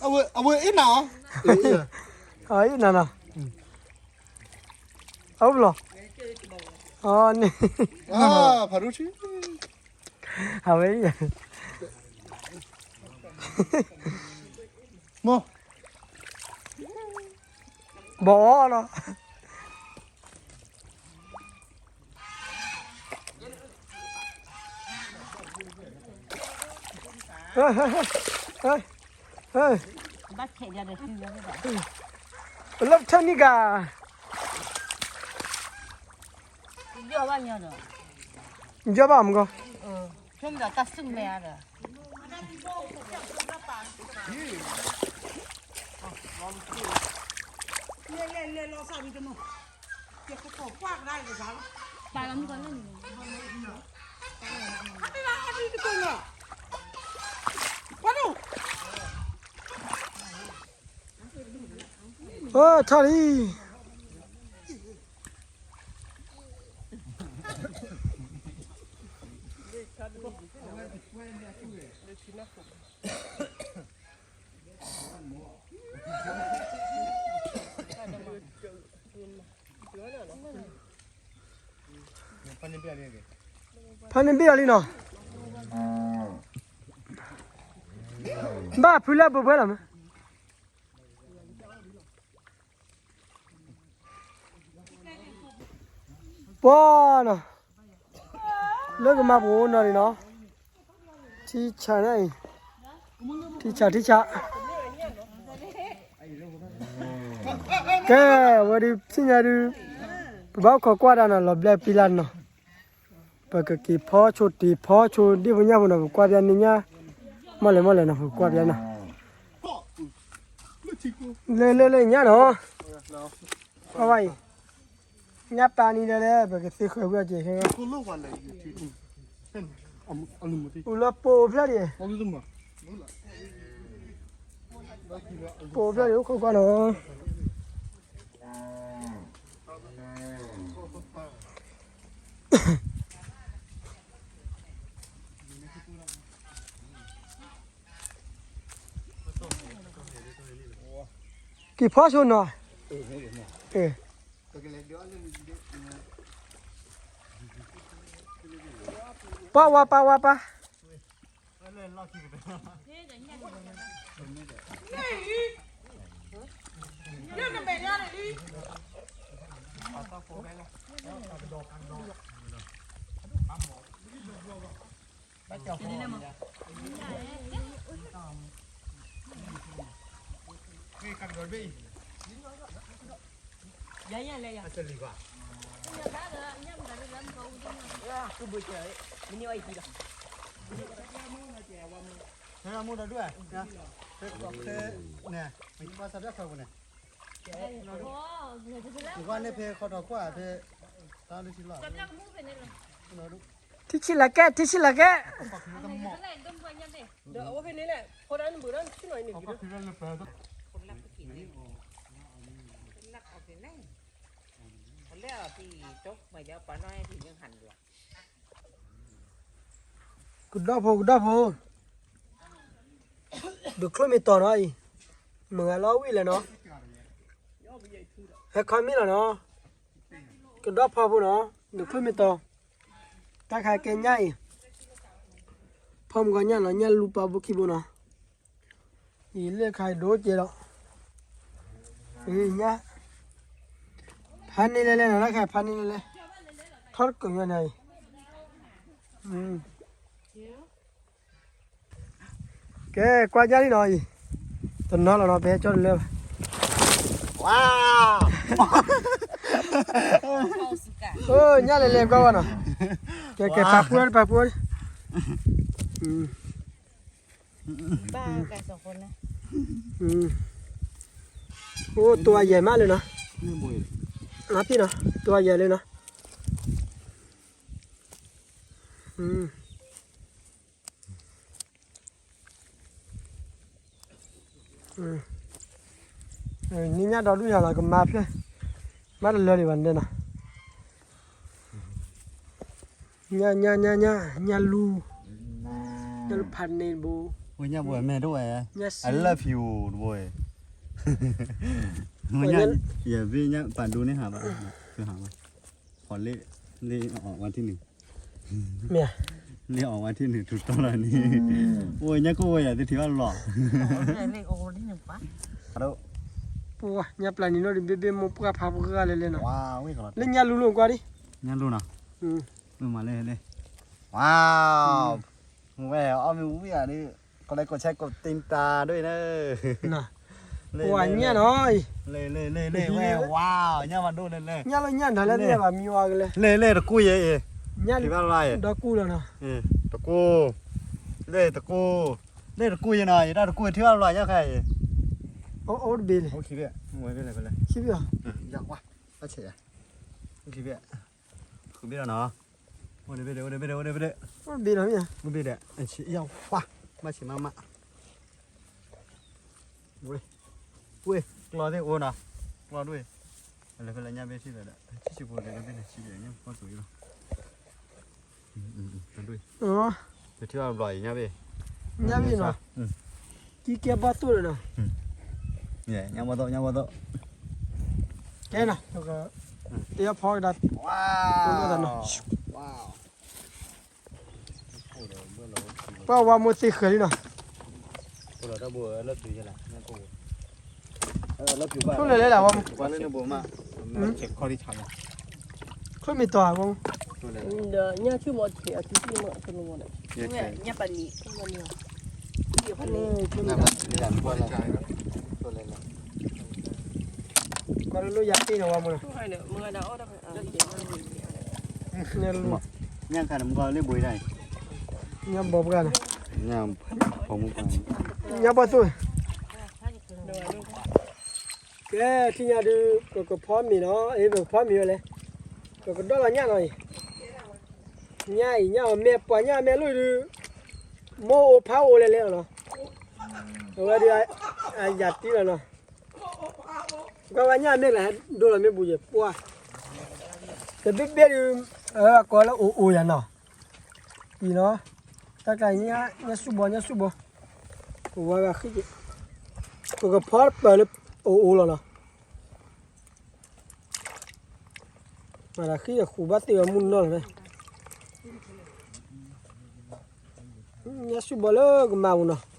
အဝဲအ့ၣ်နၤ, အအ့ၣ်နၤနီၤ, အအိၣ်ဘၣ်လီၤ, န့ၣ်, ဖးဒိၣ်ဆံ, အဝဲ မိၢ် ဘီအီၤနီၤ, ပလၢပထၢနံၣ်ဂၤ, ယီၢ်ဘၣ်မုၢ်ကီၢ် အိၣ်ထီၣ်လံ, ဖးန့ၢ်ဘ့ၣ်အီၤလံနီၤ, ဘၣ်ဖုလၢပှဲၤပှဲၤလီၤမး ပှၤနီၤ, လၢကမၤပူၤနီၤလံနီၤ, ထံဆးန့ၣ်အံၤ, ထံဆး ထံဆး, ကဲ, အဝဲဒုး ဆ့ၣ်ညါဒုး, ပဘၣ်ခိးကွၢ်တၢ်နီၤ လီၤဘျဲၣ်ပံလၢ်နီၤ, ပကက့ၤဖီဆိတ့ၤဖီဆိဒ့ၣ်ဖိညၣ်ဖိနီၤ ပကွၢ်ပျၢ်န့ၢ်ညၣ်, မီၢ်လဲၤမီၢ်လဲၤနီၤ ပကွၢ်ပျၢ်နီၤ, လၢလၢလၢညၣ်နီၤ, အဝဲအံၤ ညၣ်ပၢ်နံၤလၢလၢ ပကသ့ဃၢၤဝဲက့ၤ, အူလၢပိာ်ဖျၢၣ်ဒံး, ပိာ်ဖျၢၣ်ဒံး အိၣ်ခိးကွၢ်နီၤ, က့ၤဖီဆိနီၤ, ပၢ်ဝါ ပၢ်ဝါ ပၢ် မူဒီဒူၣ်, ပှၤစးဘၣ်ခၢပူၤန့ၣ်, ကွၢ်န့ၣ်ဖဲခီထီၣ်ကွၢ်ဖဲ တၢ်လၢထံလီၤ ထံဆံးလၢကဲ ထံဆံးလၢကဲ ဒီးအဝဲဖဲန့ၣ်လဲၣ် ဖိဒါနဘုးဒီးဆံးနီၤန့ၣ် ကဒီၣ်ဖိ ကဒီၣ်ဖိ, ဒုးချိၣ်မ့ၢ်တီၤနီၤအံၤ, မုၢ်ဂၤလီၤဝံၣ်လဲၣ်နီၤ, ဟဲခီမ့ၢ်လီၤနီၤ, ကဒီၣ်ဖီဖိနီၤ, ဒုးချိၣ်မ့ၢ်တီၤ, တၢ်ခါကဲညၣ်အံၤ, ဖီမုၢ်ဂီၤညၣ်နီၤ, ညၣ်လူပာ်ဘိခံဘိနီၤ, အံၤလၢခါဒိကဲလီၤ, ညၣ်, ဖးန့ၢ်လဲၣ်လဲၣ်နီၤ, တၢ်ခါဖးန့ၢ်လဲၣ်လဲၣ်, ထီၣ်တကိးညါန့ၣ်အံၤ ကဲ ကွၢ်ညၣ်လံနီၤအံၤ, တနီၤလီၤနီၤ ပဟဲကၠီတလၢဘၣ်, ဝါ, ညၣ်လဲၤလဲၤကွၢ်ဝဲနီၤ, ကဲ ကဲ ပာ်ပှဲၤ ပာ်ပှဲၤ, အိၣ် တွၤယဲၢ်မးလၢနီၤ, နဖံနီၤ တွၤယဲၢ်လၢနီၤ, နံၤညၣ်ဒီဒူၣ်ယၤလီၤ ကမၤဖျၢၣ်, မၤတလၢလံဘၣ်န့ၣ်နီၤ, ညၣ် ညၣ် ညၣ် ညၣ် ညၣ်လူ, ညၣ်လူဖးန့ၢ်တဘိ, ညၣ်ဘိမဲာ်တဝဲ, ညၣ်စံ, I love you တဘိ, ညၣ်, ယဘ့ၣ်ညၣ်ပာ်ဒိန့ၢ်ဟးဘၣ်, ဟးဘၣ်, ခီလ့ၣ်, လ့ၣ်အီၣ်ဝဲထံၣ်န့ၣ်, မ့ၢ်, လ့ၣ်အီၣ်ဝဲထံၣ်န့ၣ် ထူးတီၤလီၤန့ၣ်, အိၣ်ညၣ်ကိၢ်ဝဲယၤသ့ၣ်ထံၣ်ဘၣ်လီၤ, ပှၤညၣ်ပျၢ်နံၤနီၣ်ဒံးဘ့ၣ်ဘ့ၣ်မိၢ်ပှၢ်ဖးပှၢ်လၢလဲၣ်နီၤ, လၢညၣ်လူလိာ်ကွၢ်ဒံး, ညၣ်လူနီၤ, မ့ၢ်မၤလဲၣ်လဲၣ်, ဝါ, ဝဲအီၣ်မ့ၢ်ဝံၣ်ဧါဒ်, ကလဲၤကိးဆဲးကိးတ့ၢ်တၢ်ဒ်အံၤန့ၣ်, ဝါညၣ်နီၤ, လ့ၣ်လ့ၣ်လ့ၣ်လ့ၣ်, ဝဲဝါ, ညၣ်မၤဒိၣ်လၢလဲၣ်, ညၣ်လၢညၣ်ဒၣ်လဲၣ်သ့ၣ်ဘၣ်မံဝါကလဲၣ်, လ့ၣ်လ့ၣ်တကူၣ်ယဲအံၤ, ညၣ်ဒီကူၣ်လီၤနီၤ, တကူၣ်, လ့ၣ်တကူၣ်, လ့ၣ်တကူၣ်ယဲနီၤ, ယတၢ်တကူၣ်ထံၣ်ဘၣ်လီၤညၣ်ခါအံၤ, အိၣ်တဘ့ၣ်လံ, ခံဘ့ၣ်, အိၣ်တဘ့ၣ်လီၤနီၤ, အိၣ်တဘ့ၣ်လီၤမ့ၢ်, အိၣ်တဘ့ၣ်ဒီး, အိၣ်တဘ့ၣ်ဒီး, ဘၣ်ဆ့မးမး, ဝ့ၢ်, ကျီသ့ၣ်အိၣ်နီၤ, ကျီဒိၣ်အံၤ, လၢဖဲလၢညၣ်ဘ့ၣ်ထံၣ်ဒီး, ဆံၣ်ဆံၣ်ဖိသ့ၣ်လၢဘ့ၣ်န့ၣ်ဆံၣ်ဘ့ၣ်ညၣ်ဖီၣ်စိၤအံၤလီၤ, တထံၣ်ဘၣ်ဘျီအံၤညၣ်ဘ့ၣ်, ညၣ်ဘ့ၣ်နီၤ, ကံကဲဘီၣ်သိၣ်လၢနီၤ, ညၣ်ဘီၣ်သိၣ် ညၣ်ဘီၣ်သိၣ်, ကဲနီၤ, တယီဖီကဒါ, ပှၤဝါမိၢ်သ့ဃဲၤလံနီၤ, ထိၣ်လဲၤလဲၣ်လၢဝါမိၢ်, ထိၣ်မ့ၢ်တီၤဝါမိၢ်, ညၣ်ဆူၣ်မီၤထံးအထံဆူၣ်မီၤ, ညၣ်ပနံၤ, ကွၢ်လၢယၤတ့ၢ်နီၤဝါမိၢ်နီၤ, ညၣ်ခါန့ၣ်မ့ၢ်လၢဘှံးဒၣ်အံၤ, ညၣ်ဘီပှၢ်န့ၣ်, ညၣ်ဘီၣ်သိၣ်, ကဲ ထံၣ်ညါဒုး ပကဖီမ့ၤနီၤ, အ့ ပကဖီမ့ၤဝဲလဲၣ်, ပကဒီၣ်လီၤညၣ်နီၤအံၤ, ညၣ်အံၤ ညၣ်အီၤမဲာ် ပှၤညၣ်မဲာ်လိၣ်ဒုး, မိၢ်အိၣ်ဖးအိၣ်လဲၣ်လဲၣ်နီၤ, အဝဲဒုး အယၤတံၢ်လီၤနီၤ, ကွၢ်ဝဲညၣ်မဲာ်လၢဟဲဒိလီၤမ့ၢ်ဘူးယဲၢ်ပှၢ်, တဘ့ၣ်ဘ့ၣ်ဒုး, အကိးလၢအိၣ်အိၣ်ယၤနီၤ, အံၤနီၤ, တၢ်ကျါညၣ်ဆူၣ်ဘီ ညၣ်ဆူၣ်ဘီ, ပဝဲဂၤဃံ, ပကဖီပၢၢ်လၢအိၣ်အိၣ်လီၤနီၤ, မၤတၢ်ဃံအဃုာ်ဘၣ်သ့ၣ်ဝဲမုၢ်နီၢ်လီၤ, ညၣ်ဆူၣ်ဘီလၢကမၤပူၤနီၤ.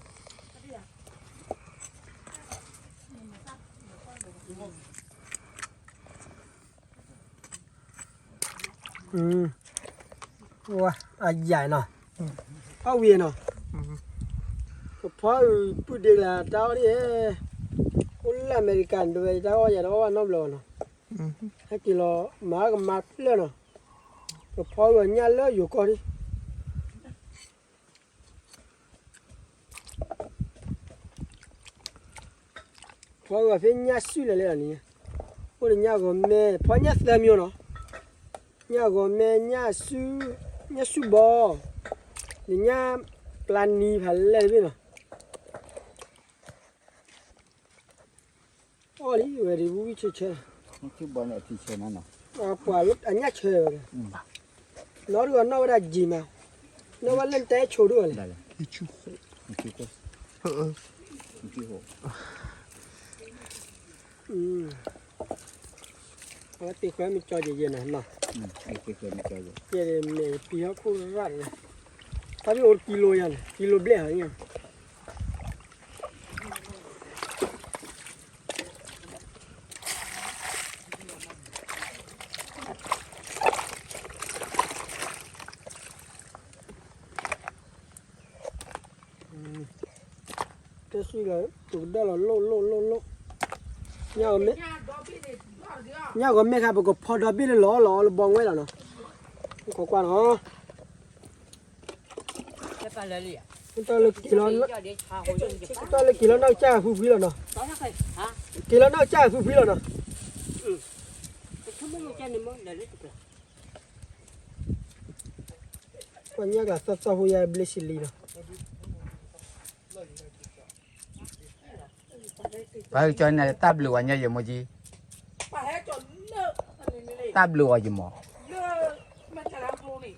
ဝါ အယၤနီၤ, အဝံၤနီၤ, ကဖီအုၣ်ပုၢ်ဒ့ကလၢတၢ်အီၣ်ဒ်, အိၣ်လၢအမဲရကၤန့ၣ် တဝဲတၢ်အီၣ်ယၤတအီၣ်ဘၣ်နီတဘျီဘၣ်နီၤ, ဟဲက့ၤလီၤ မၤကမၤဖျၢၣ်နီၤ, ကဖီအုၣ်အညၣ်လၢယိၤကီၢ်ဒ် အ ဖီဂီၤဖဲညၣ်စုလဲၣ်လဲၣ်လီၤန့ၣ်, အိၣ်ဒီးညၣ်ဂီၤမဲ ဖီညၣ်သၢမံၤနီၤ, ညၣ်ဂီၤမဲ ညၣ်စု, ညၣ်စုဘီ, ဒီးညၣ်ပျၢ်နံၤဖးလဲၢ်တဘ့ၣ်နီၤ. အီၣ်လံဝဲဒ်ဝံၣ်ဆၢဆၢ, ပှၤအညၣ်ဆၢဝဲ, နီၢ်ဒုးအီၤနီၢ်ဝဲဒၣ်ယံာ်မး, နီၢ်ဝဲလၢနတဲဆိဒုးအီၤလဲၣ်. အဝဲသ့ၣ်ခွဲမ့ၢ်ကၠီယဲၢ်ယဲၢ်နီၤ, ယဲၢ်မ့ၢ်ပံၤဟီၣ်ခိၣ်ရၣ်န့ၣ်, တၢ်မ့ၢ်အိၣ်ကံလိယၤန့ၣ် ကံလိဘျဲၣ်ဟီညါ. တဲဆံလီၤ တုၤကဒီၣ်လီၤလိၣ်လိၣ်လိၣ်လိၣ်, ညၣ်ဂီၤမဲခါ ပကဖီဒီဘ့ၣ်လၢလီၤလီၤလၢဘီဝဲလီၤနီၤ, ခိးကွၢ်နီၤ. တၢ်လၢက့ၤလီၤ, တၢ်လၢက့ၤလီၤနီၢ်ကစၢ်ဖုဖှံလီၤနီၤ, က့ၤလီၤနီၢ်ကစၢ်ဖုဖှံလီၤနီၤ. ပှၤညၣ်ကျါသီၣ်သီၣ်ဖိယါဘျ့စလံနီၤ. ပှၤကၠီန့ၣ် တၢ်ဘျုးဝဲညါယမိၢ်ကၠံ, တၢ်ဘျုးဝဲယမိၢ်,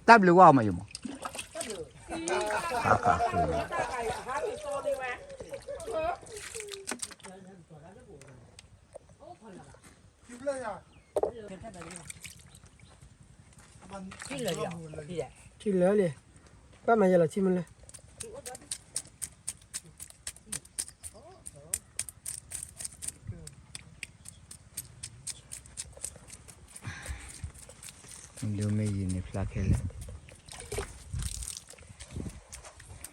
တၢ်ဘျုးဝဲအီၤမးယမိၢ်. ထံလၢာ်လံ, ဘၣ်မၤယဲလီၤထံမ့ၢ်လၢ ဒိမ့ၢ်ယံၤန့ၣ်ဖျါခဲလၢာ်,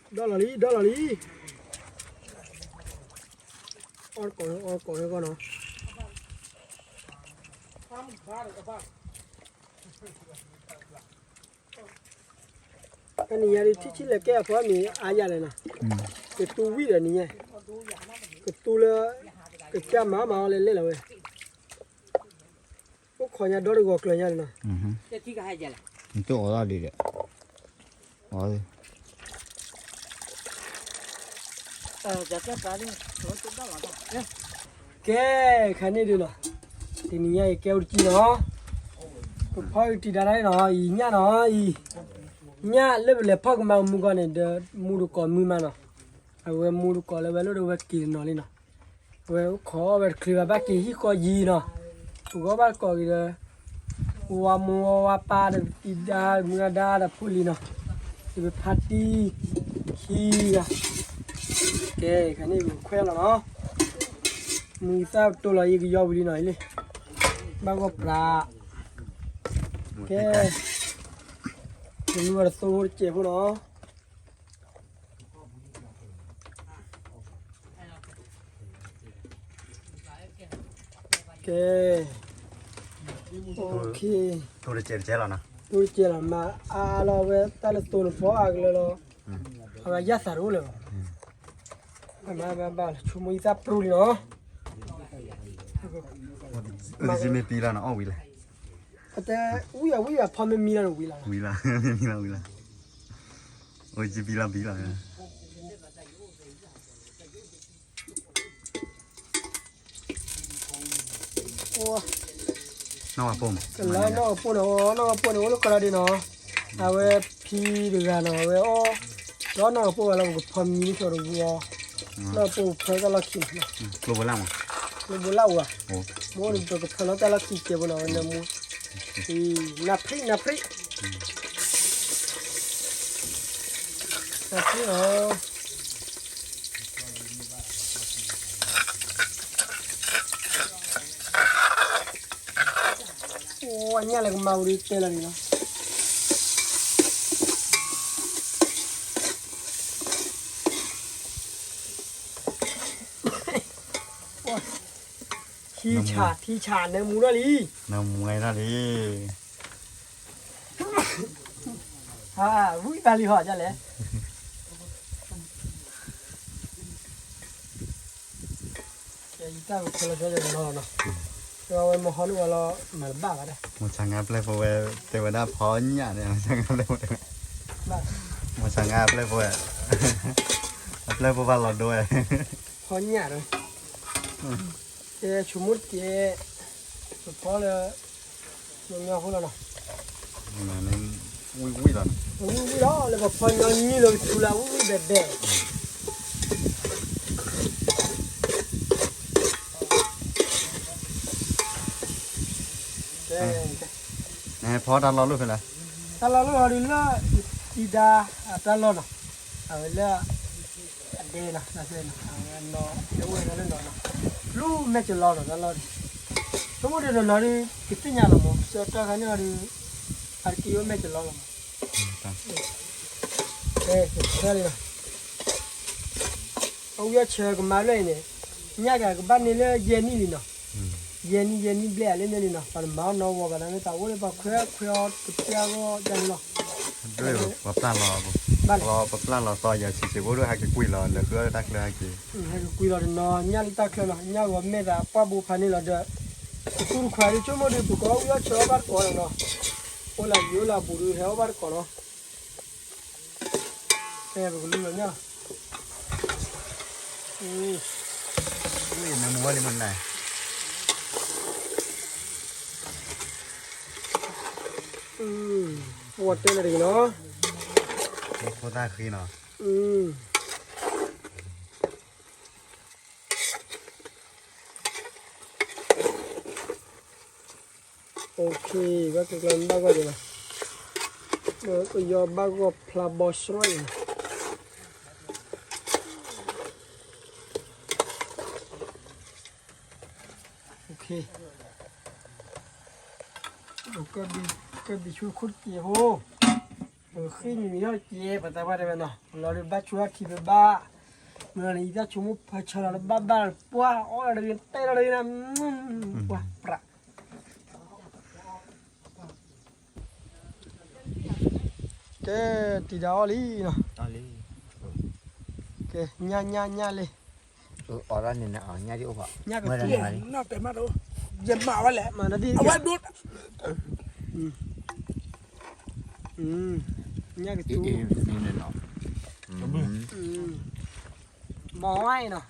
ဒီလီၤလံ ဒီလီၤလံ, အီၣ်တကိး အီၣ်တကိးဟဲကီၢ်နီၤ. တနံၤညါဒ်ထံၣ်ဆံၣ်လဲၤကဲအဖီမ့ၢ်အါယၤလဲၣ်နီၤ, ကတူဝံၣ်ဒီးနံၤညါ, ကတူလၢ ကစၢ်မၤမၤအီၤလဲၣ်လဲၣ်လီၤဝဲ, အိၣ်ခိးညါဒီတဂီၤကျၢၤညါလဲၣ်နီၤ. နတအီၣ်ဒၣ်ဒ်လဲၣ်, အီၣ် ကဲ ခါန့ၣ်ဒုးနီၤ, တနံၤညါအံၤကဲအိၣ်တကံၢ်နီၤ, ပဖီအံၤတံၤဒါတၢ်နီၤ, အံၤညၣ်နီၤ, အံၤ ညၣ်လၢပလဲၤဖီၣ်ကမၤမူကီၢ်န့ၣ်ဒီး မူတကိးမုာ်မးနီၤ, အဝဲမူတကိးလၢဝဲလိၣ်ဒီးဝဲက့ၤတနီၤလံနီၤ, အဝဲအိၣ်ခိးဝဲတချုးဘၣ် ဘၣ်က့ၤဟံၣ်ဃီယံၤနီၤ, ပဂီၢ်ဘၣ်ကိးက့ၤဒီး ဝါမိၢ်ဝါပၢ်ဒီးတံၤဒါ မုၢ်ဒါဒီးဖိလံၤနီၤ, ဒီးပဖါတံၢ် ခံဂၤ, ကဲ ခါန့ၣ်ပခွဲးလီၤနီၤ, မုၢ်သၣ်ပတိၢ်လီၤအံၤကယီဝံၤလံနီၤအံၤလံ, ဘၣ်ဂီၢ်ပြး, ကဲ, ပမုၢ်ဝဲတသိဖိတစဲးဖိနီၤ. ကဲ, သိတကဲလီၤနီၤ, သိတကဲလီၤ မၤအါလီၤဝဲတၢ်လၢသိနဖီအါကလၢာ်လီၤ, အဝဲယၣ်သးတအိၣ်လၢၤဘၣ်, မၤဘၣ်ဆိကမိၣ်ယသၣ်ပြူလံနီၤ, မ့ၢ်ပံလီၤနီၤ အီၣ်ဝံၤလံ, အတဲဝံၤအဝံၤအဖီမ့ၢ်မံလီၤဝံၤလီၤ, ဝံၤလီၤ, မ့ၢ်မံလီၤဝံၤလီၤ, အိၣ်ယပံလီၤပံလီၤ နီၢ်ဝါပိၢ်မး, ကလၢနီၢ်ဝါပိၢ်န့ၣ် အီၣ်နီၢ်ဝါပိၢ်န့ၣ် အိၣ်လၢကီၢ်လီၤဒ့နီၤ, အဝဲဖံတဂၤနီၤ အဝဲအီၣ်, ဒီးနီၢ်ဝါပိၢ်ဝဲလီၤ ပကဖီမံန့ၢ်ဆိတဝီ, နီၢ်ဝါပိၢ်ဖီတၢ်လီၢ်ခံ, ကျိဘိလၣ်မး, ကျိဘိလၣ်ဝဲ, မ့ၢ်အိၣ်န့ၣ် ပကဖီလီၤတၢ်လီၢ်ခံကဲဘိနီၤ ဝဲနမူ, နဖရံး နဖရံး, နဖရံးနီၤ. အိၣ် အညၣ်လၢကမၤဝံၤဒီးတဲလီၤန့ၣ်လီၤ. ထံဆး ထံဆး နၢမူထီၣ်လံ, နၢမူထီၣ်လံ. ဝံၣ်တၢ်လံဟီၣ်ဒ်လဲၣ်, ကဲ ယ တၢ်ကဖၢလီၤကၠီယကနီၤလီၤနီၤ, အဝဲမဟီန့ၢ်ဝဲလီၤ မၤတဘၣ်ဘၣ်ဒၣ်, မီၤဆါငါပျဲၢ်ဖိဝဲ တဲဝဲဒၣ်ဖီညၣ်န့ၣ် မီၤဆါငါပျဲၢ်ဖိဝဲ, မီၤဆါငါပျဲၢ်ဖိဝဲ, အပျဲၢ်ဖိဘၣ်လီၤဒိဝဲ, ဖီညၣ်ဒီး, ကဲဆိကမိၣ်တက့ၢ်, ပဖီလၢ ညီညီဖိလီၤနီၤ, ဝံၣ်ဝံၣ်လီၤ, ဝံၣ်ဝံၣ်လီၤ လၢပဖီညီနုၢ်လၢကထူလၢဝံၣ်ဝံၣ်ဘဲဘဲ, ကဲ, နဟဲဖီတၢ်လီၢ်လိၣ်ဖဲလဲၣ်, တၢ်လီၢ်လိၣ်လီၤဒုးလၢ ယတံၤဒါ အတၢ်လီၢ်နီၤ, အဝဲလၢ အဒဲနီၤ တၢ်စဲနီၤ အဝဲနီၤ တဲအိၣ်ဝဲဒၣ်လၢနီၤနီၤ, လူၤမဲာ်ကလီနီၤ တၢ်လီၢ်ဒုး, ဆိကမိၣ်ဒုးနီၤနီၤဒုး ကသ့ၣ်ညါလီၤမး ဆၢကတီၢ်ခါန့ၣ်အီၤဒုး အတက့ၤအိၣ်မဲာ်ကလီလီၤမး, ကဲ ကဆၢလံနီၤ, အဝံအီၣ်ဆၢကမါလၢအံၤန့ၣ် ညၣ်ကကဘၣ်န့ၢ်လၢယဲၢ်နံၣ်လံနီၤ, ယဲၢ်နံၣ်ယဲၢ်နံၣ်ဘျဲၣ်အလၢန့ၣ်လံနီၤ ပှၤတမၤအီၣ်နီတဝီဘၣ် ဒ်မ့ၢ်တၢ်အိၣ်လၢပှၤခွဲးခွဲးအီၤတပျၢ်ဂီၢ်ဒ်န့ၣ်လီၤ, ဒ်ပပျၢ်လီၤ, ပပျၢ်လီၤသီယၤဆံးဆံးဖိဒိၣ်ဟဲက့ၤကွံာ်လီၤ လဲၤဃုအီၣ်လၢတၢ်ချၢဟဲက့ၤ, ဟဲက့ၤကွံာ်လီၤတနီၤ ညၣ်လၢတၢ်ချၢနီၤ ညၣ်ဂီၤမဲာ်သးပှၢ်ဘိဖးန့ၣ်လီၤဒီး, တသူတခွါဒုးဆိကမိၣ်ဒုး ပကအီၣ်ဝံအီၣ်ဆၢအီၣ်ဘၣ်တကိးနီၤ, အိၣ်လၢယံၤအိၣ်လၢဘူးဒုး ဟဲအီၣ်ဘၣ်တကိးနီၤ အဲ ပကလူလီၤညၣ်, ဝံၣ်နမူဝဲလံမနၤ, ပဝဲတဲလၢတဂ့ၤနီၤ, ဖိသၣ်ဃံနီၤ, โอเค ဘၣ်ကကျါဘၣ်ဂီၢ်က့ၤလီၤ, ပယီၤဘၣ်ဂီၢ်ဖျါဘီစရီနီၤ, โอเค ကဘံၣ်ဆူခိၣ်တက့ၢ်ဖိ, ပဃ့ၢ်နံၤမံၤထီၣ်တက့ၢ် ပသးပှၢ်တဲဝဲနီၤ, လီၤဒုးဘၣ်ဆူအထံဘၣ်ဘၣ်, မ့ၢ်လီၤန့ၣ် ယတၢ်ဆိကမိၣ်ဖၢဆၢလီၤလၢဘၣ်ဘၣ်ပှၢ်အီၣ်လီၤတဂ့ၤ တဲလီၤတဂ့ၤနီၤ, ပှၢ်ပြး ကဲ တံၤဒါအီၣ်လံနီၤ, ကဲ ညၣ်ညၣ်ညၣ်လံ, ညၣ်ကတူၢ်, ယမၤဝဲလဲၣ်, မၤဒီးဒ်, အဝဲဒိ, ညၣ်ကတူၢ်, မၤဝဲနီၤ,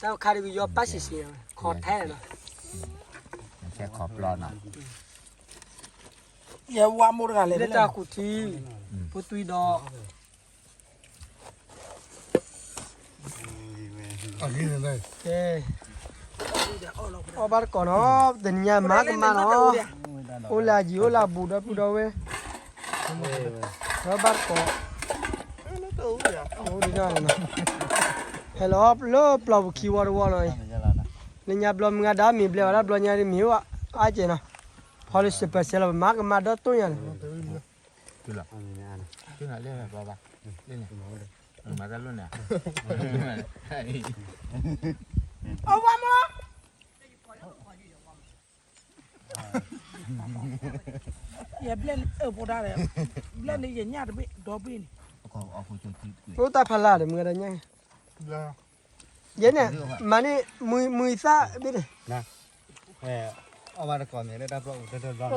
တၢ်ခါဒုးကယီၤပၣ်စံးစံး, ခီထဲနီၤ, ခီပျီနီၤ, ယဝါမိၢ်တဂၤလဲၣ်, လၢတၢ်ခူၣ်ထံ, ဖိသွံဒီး ကဲ, အီၣ်ဘၣ်တကိးနီၤ, တနံၤညါမၤကမၣ်နီၤ, အိၣ်လၢအယံၤအိၣ်လၢအဘူးဒီပုၢ်ဒီဝဲၢ်, အီၣ်ဘၣ်တကိး, ဟဲလီၤလၢပျီပူၤခံဝီတဝီနီၤ, လၢညါဘျီမုၢ်ဂၤဒါမ့ၤဘျဲးဝဲဒၣ်ဘျီညါဒ်မ့ၤအိၣ်အါကဲနီၤ, ဖီလၢစပယ်ဆဲလီၤ ပမၤကမၣ်ဒီတိၢ်ညါန့ၣ် အဝဲမ့ၢ်, ယဘျဲၣ်န့ၣ်အၢဖိဒၣ်လဲၣ်, ဘျဲၣ်န့ၣ်ယညၣ်တဘ့ၣ်ဒီဘ့ၣ်န့ၣ်, အိၣ်တၢ်ဖးလၢ်ဒီးမုၢ်ဂၤဒီးညၣ်, ယဲန့ၣ်, မၤန့ၢ်မုၢ်သၣ်ဘ့ၣ်န့ၣ် ဝဲ, အီၣ်ဘၣ်တကိးမ့ၢ်လၢတၢ်ပျီပူၤတဘျီဘျီ,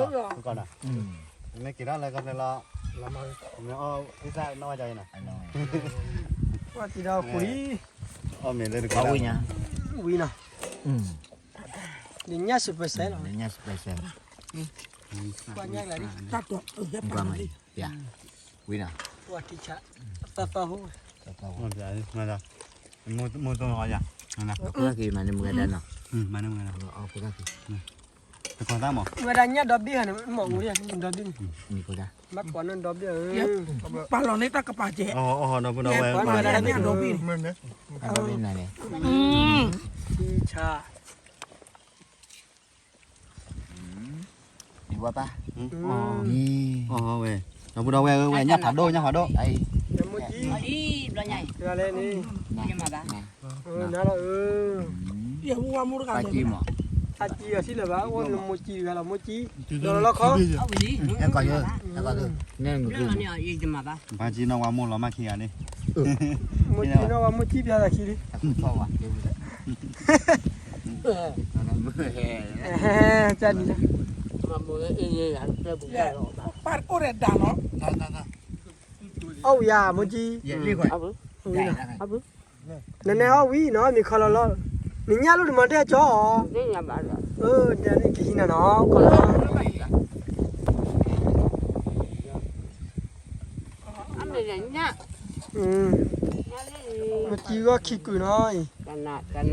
မ့ၢ်က့ၤထီၣ်လၢကီၢ်ဖျၢၣ်လီၤ, မ့ၢ်အီၣ်သၣ်နီၣ်ဝဲကီးအံၤနီၤ, ပှၤတံၤဒါအီၣ်ခိၣ်လံ, အီၣ်မ့ၢ်လၢတကိး, ဝံၤနီၤ, ညၣ်စပယ်ဆဲလီၤ, ညၣ်စပယ်ဆဲ, ပှၤညၣ်ကလၤလံ, ဝံၤနီၤ, ပှၤထံဆး, သီသီဖိ, မိၢ်သိၣ်မၤအီယၤ, မၤန့ၢ်မုၢ်ဂၤဒဲးနီၤ, မၤန့ၢ်မုၢ်ဂၤဒဲး, တကိးသၣ်မး, မ့ၢ်ဝဲဒၣ်ညၣ်ဒီဘ့ၣ်ဟါန့ၣ် မ့ၢ်အိၣ်ဒၣ်ဒီဘ့ၣ်န့ၣ်, မၤကိးန့ၢ်ဒီဘ့ၣ်, ပာ်လီၤန့ၢ်တၢ်ကပၤစဲး, အီၣ်ဟီဒီပုၢ်ဒီဝဲၢ်, မ့ၢ်ဝဲဒၣ်ညၣ်ဒီဘ့ၣ်န့ၣ်, ထံဆး ဒံးဝဲပၢ်, အီၣ်ဝဲ, ဒီပုၢ်ဒီဝဲၢ်ဧၢ ဝဲညၣ်ဖးဒိၣ် ညၣ်ဖးဒိၣ်, တဂၤလၢန့ၣ်, နၤလီၤဧၢ, တၢ်ကံမး, တၢ်ကံအီၤစံးလၢၤဘၣ် အိၣ်နမိၢ်ကံတဂၤလီၤ မိၢ်ကံ, ဒီးလီၤခီ, ဟဲကီးယိ, ဟဲကီးယိ, နမၤဘၣ်, ပှၤကံနီၢ်ဝဲမိၢ်လီၤမၢ်ခံဂၤန့ၣ်, မိၢ်ကံနီၢ်ဝဲမိၢ်ကံပျါသးခံလံ, ဟဲ ဟဲ ဟဲ ကၢ်နံၤလၢ ပၢ်တကိၣ်ရဲၣ်ဒၣ်လီၤ အီၣ်ဝံၤဧါ မိၢ်ကံ နနဲအီၣ်ဝံၤနီၤ မ့ၤခီလီၤလီၤ နညၣ်လိၣ်တမၤတဲကၠီအီၤ ဒ်န့ၣ်ကဟံးနၤနီၤ ခီလီၤ မ့ၢ်ကံဂီၢ်ခံကုာ်နီၤအံၤ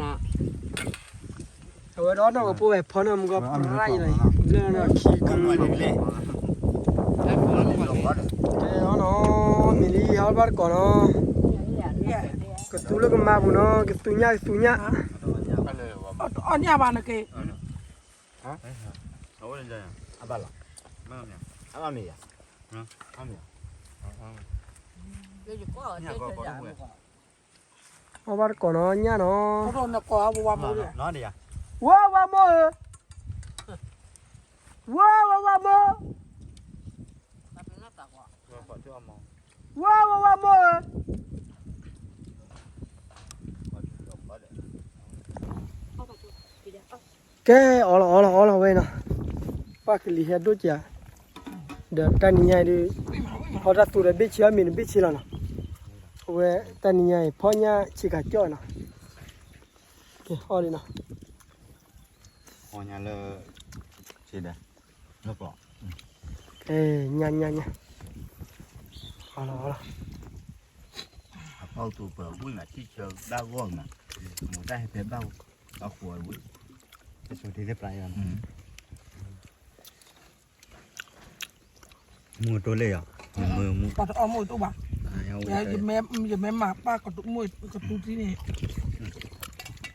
အဝဲဒီးနီၢ်ကပိာ်ဝဲဖီနီၢ်မူကီၢ်ပြၢ်အံၤလီၤ ဘျၢနီၢ်ခံကုာ် တဲအီၤနီၤ မ့ၢ်လံဟီဘၣ်တကိးနီၤ ကသူလၢကမၤပူၤနီၤ ကသူညၣ်ကသူညၣ် အီၣ်ညၣ်ဘၣ်နက့ အဘၣ်လီၤ အဘၣ်မ့ၢ်ယၤ အဘၣ်မ့ၢ်ယၤ အီၣ်ဘၣ်တကိးနီၤ ညၣ်နီၤ ဝါဝါမိၢ်ဧၢ ဝါဝါဝါမိၢ် ဝါဝါဝါမိၢ်ဧၢ ကဲ အီလီၤ အီလီၤ အီလီၤဝဲနီၤ ပှၤကလံၤဟဲဒိၣ်ကး ဒီးတၢ်နံၤညါအံၤဒုး ဖီတၢ်သူဒီးဘ့ၣ်ဆ့အီၣ်မ့ၤန့ၣ်ဘ့ၣ်ဆ့လီၤနီၤ အဝဲတၢ်နံၤညါအံၤ ဖီညၣ်ဆံးကၤကၠီၣ်နီၤ ကဲ အီၣ်လံနီၤ ဖီညၣ်လၢ ဆံးဒီး လၢကီး ကဲ ညၣ် ညၣ် ညၣ် အီလီၤ အီလီၤ အဖီသူပှၤဝံၣ်မး ထံဆၢဘၣ်ဂီၢ်မး မူတၢ်ဟဲဖဲဘၣ်အဃိဝံၣ် ပစိၤဒ်လၢပျၢ်ယွၤ မူကတိၤလၢယၤ မူ ပှၤတအီၣ်မိၢ်တအိၣ်ဘၣ် ယမ့ၢ်မၤပၢ်ကတိၤမိၢ်ကတိၤထံန့ၣ်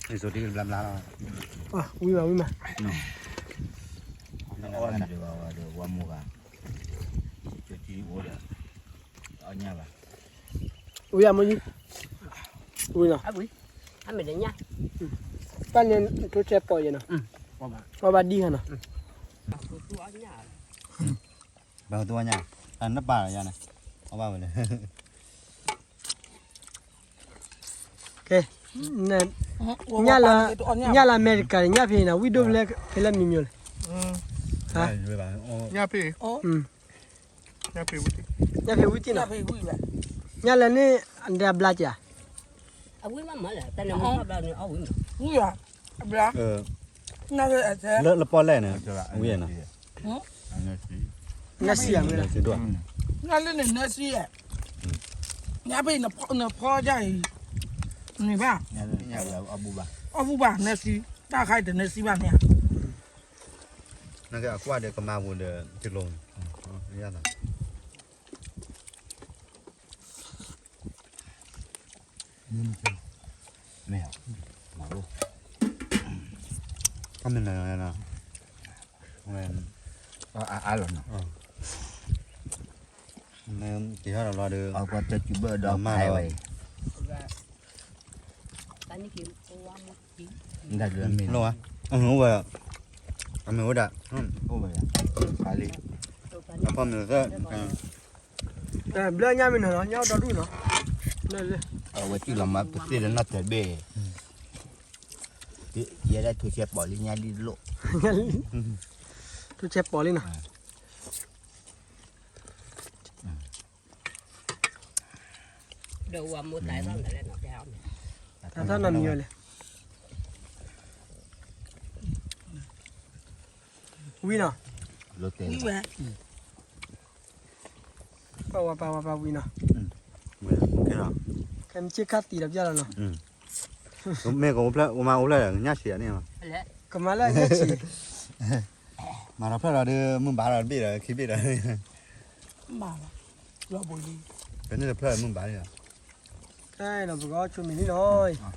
စိၤဒ်ဘျါဘျါလီၤ ဝံၤဘၣ်ဝံၤမး အီၣ်ဒီးဝဲမိၢ်ဂၤ စိၤဒ်အိၣ်ဒီး အီၣ်ညၣ်ဘၣ် ဝံၤအမုၢ် ဝံၤနီၤ တၢ်န့ၣ်ထိဆဲပိာ်ယဲနီၤ ပှၤဘၣ်ဒံဟဲနီၤ ဘၣ်သူအီၣ်ညၣ် နပၢ်ယၤန့ၣ် အီၣ်ဘၣ်ဝဲလၢ ကဲ ညၣ်လၢ ညၣ်လၢအမဲရကၤန့ၣ် ညၣ်ဖဲအံၤနီၤ ဝံၣ်ဒိၣ်ဖဲလဲၣ် ဖဲလဲၣ်မံၤမံၤလဲၣ် ဟါ ညၣ်ဖဲ ညၣ်ဖဲဝံၣ်တံၢ်နီၤ ညၣ်လၢန့ၣ် အဒဲအဘျါက့ၤဧါ ဝံၣ်ဘၣ်မးလဲၣ် တၢ်န့ၣ်မ့ၢ်ဘျါန့ၣ် အီၣ်ဝံၣ်မး ဝံၣ်ဧါ အဘျါ လၢပီၣ်လဲၣ်န့ၣ် ဝံၣ်နီၤ နၢစံဧါ နၢလၢန့ၣ်နၢစံဧါ ညၣ်ဖဲနဖီယါအံၤ န့ၣ်ဘၣ် အီၣ်ဘူဘၣ် တၢ်ခါအံၤတနၢစံဘၣ်န့ၣ် နကကွၢ်ဒီးကမၤပူၤဒီးတလိၤ မ့ၢ် မ့ၢ် အါလီၤနီၤ က့ၤဟီၣ်ဒီးလီၤဒီး အကွၢ်တၢ်စုဘၢၣ်ဒီးမၤလီၤ လီၤဝဲ အမ့ၢ်ဝဲ အမ့ၢ်ဝဲဒၣ် အိၣ်ဝဲ အဖီမ့ၢ်သၢ ဘျၢညါမ့ၢ်နီၤ ညါဒီဒူၣ်နီၤ အဝဲစုလီၤမၤပသ့ၣ်လၢနီၢ်တဘ့ၣ် ယဲဒၣ်ထူဆဲပီာ်လံညါလံလိၣ် ထူဆဲပီာ်လံနီၤ ဒီးဝၤမိၢ်တၢ်သီၣ်လဲၣ် တၢ်သီၣ်နီတမံၤဝဲလဲၣ် ဝံၤနီၤ ဝံၤဝဲ ပၢ်ဝါပၢ်ဝါပၢ်ဝံၤနီၤ ခဲမုၢ်ဆ့ၣ်ခါသံဒီးပျၢ်လီၤနီၤ မ့ၢ်ကအိၣ်ဖျဲၣ် အိၣ်မးအိၣ်ဖျဲၣ်ဒီး ညၣ်ဆံးအန့ၣ် ကမၤလၢညၣ်ဆံး မၤဒီးဖျၢၣ်ဒီး မုၢ်ဘၣ်ဒီးတဘ့ၣ်ဒီးခံဘ့ၣ်ဒီး မၤလီၤ လီၤဘိလံ ကန့ၣ်တဖျၢၣ်မုၢ်ဘၣ်လံ ကဲဒီးပကအီၣ်ဆိမ့ၤလံနီၤ အီၣ်အီၣ်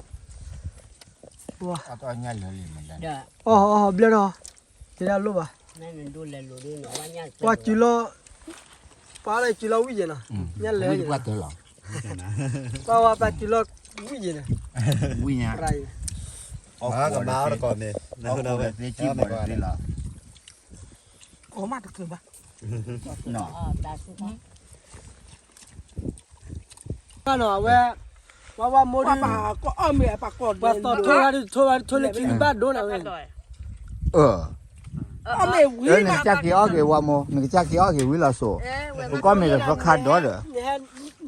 ဘျၢထီၣ် ယဲဒၣ်လိၣ်ဘၣ် ပှၤစုလီၤ ပှၤလၢစုလီၤဝံၣ်ယဲနီၤ ညၣ်လဲၤယဲနီၤ ပှၤဝၤပှၤစုလီၤဝံၣ်ယဲနီၤ ဝံၣ်ညါ ကမၤအီၣ်တကီၢ်မ့ၢ် နဟၢဒီးဝဲ အီၣ်မးတကၢၢ်ဘၣ် နီၤ အဝဲ ဝါဝါမိၢ်ဒုး ပှၤပာ်ကအီၣ်မ့ၤအပာ်ကီၢ်ဒဲး ပှၤသီထိဂၤဒုးထိဂၤဒုးထိလၢခံနံၣ်ဘၣ်ဒိနၤဝဲ အီၣ်မ့ၤဝံၤ နကစၢ်က့ၤအီၣ်က့ၤဝါမိၢ် နကစၢ်က့ၤအီၣ်က့ၤဝံၤလီၤစိၤ ပကီၢ်မ့ၤတသီခါဒီးဒီး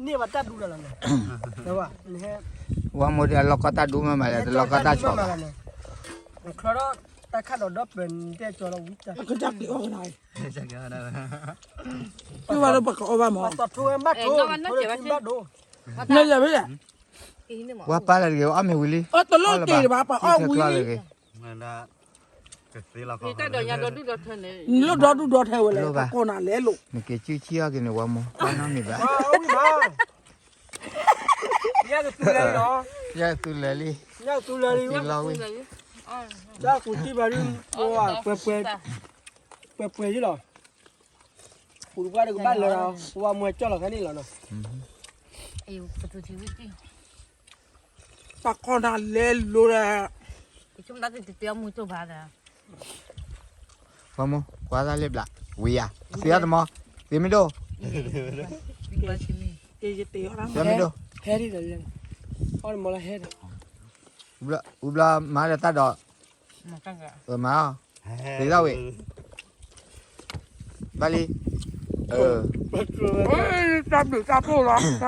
န့ၢ်ဘၣ်တၢ်ဒူလီၤလီၤ ဝါမိၢ်ဒုးအလီၢ်ကီၢ်တၢ်ဒူမ့ၢ်မးလဲၣ် တလီၢ်ကီၢ်တၢ်ဆီဘၣ် ချီထီၣ်တၢ်ခၣ်ဒီးဒီပၢၢ်နတဲကၠီလီၤဝံၤတၢ် ကစၢ်က့ၤအီၣ်ကနၤ က့ၤဝါလၢပှၤကအီၣ်ဘၣ်မး သီထိဂၤဘၣ်ထိ ထိလၢခံဘၣ်ဒိ နယၤဖဲလဲၣ် ဝါပၢ်လၢတဂ့ၤ အီၣ်မ့ၤဝံၤလံ အတလိၣ်တ့ၢ်ဘၣ် ပှၤအီၣ်ဝံၤလံ နလိၣ်ဒီဒူၣ်ဒီထၢန့ၣ် နလိၣ်ဒီဒူၣ်ဒီထၢဝဲလဲၣ် ပကိးနၤလဲၤလိာ် နက့ၤစုဆံအီၣ်က့ၤန့ၣ် ဝါမိၢ် ပှၤနီတမံၤဘၣ် ညၣ်ကသူလဲၤလံလီၤ ညၣ်ကသူလဲၤလံ ညၣ်ကသူလဲၤလံ လီၤဝံၤ တၢ်ကူးတံၢ်ဘၣ်ဒုး ပှဲၤပှဲၤ ပှဲၤပှဲၤယလီၤ ပူၤတပှၢ်တကဘၣ်လၢ ဝါမိၢ်ကၠီၣ်လီၤခဲန့ၣ်လီၤနီၤ ပှၤကိးနၤလဲၤလိာ်ဒီး ပှၤမိၢ် ကွၢ်သၣ်လၢဘျး ဝံၤယၤ သ့အီၣ်တမီၤ သ့မ့ၢ်ဒိၣ် သ့မ့ၢ်ဒိၣ် ဟဲဒ်ဒီး အီၣ်တမီၤလၢဟဲဒီး ဝံၤဘျီမၤဒီးတၢ်ဒီး မၤအီၤ သ့ဒၣ်ဝဲ ဘၣ်လံ တၢ်ဘျုးတၢ်ဖှိၣ်လီၤ တၢ်အ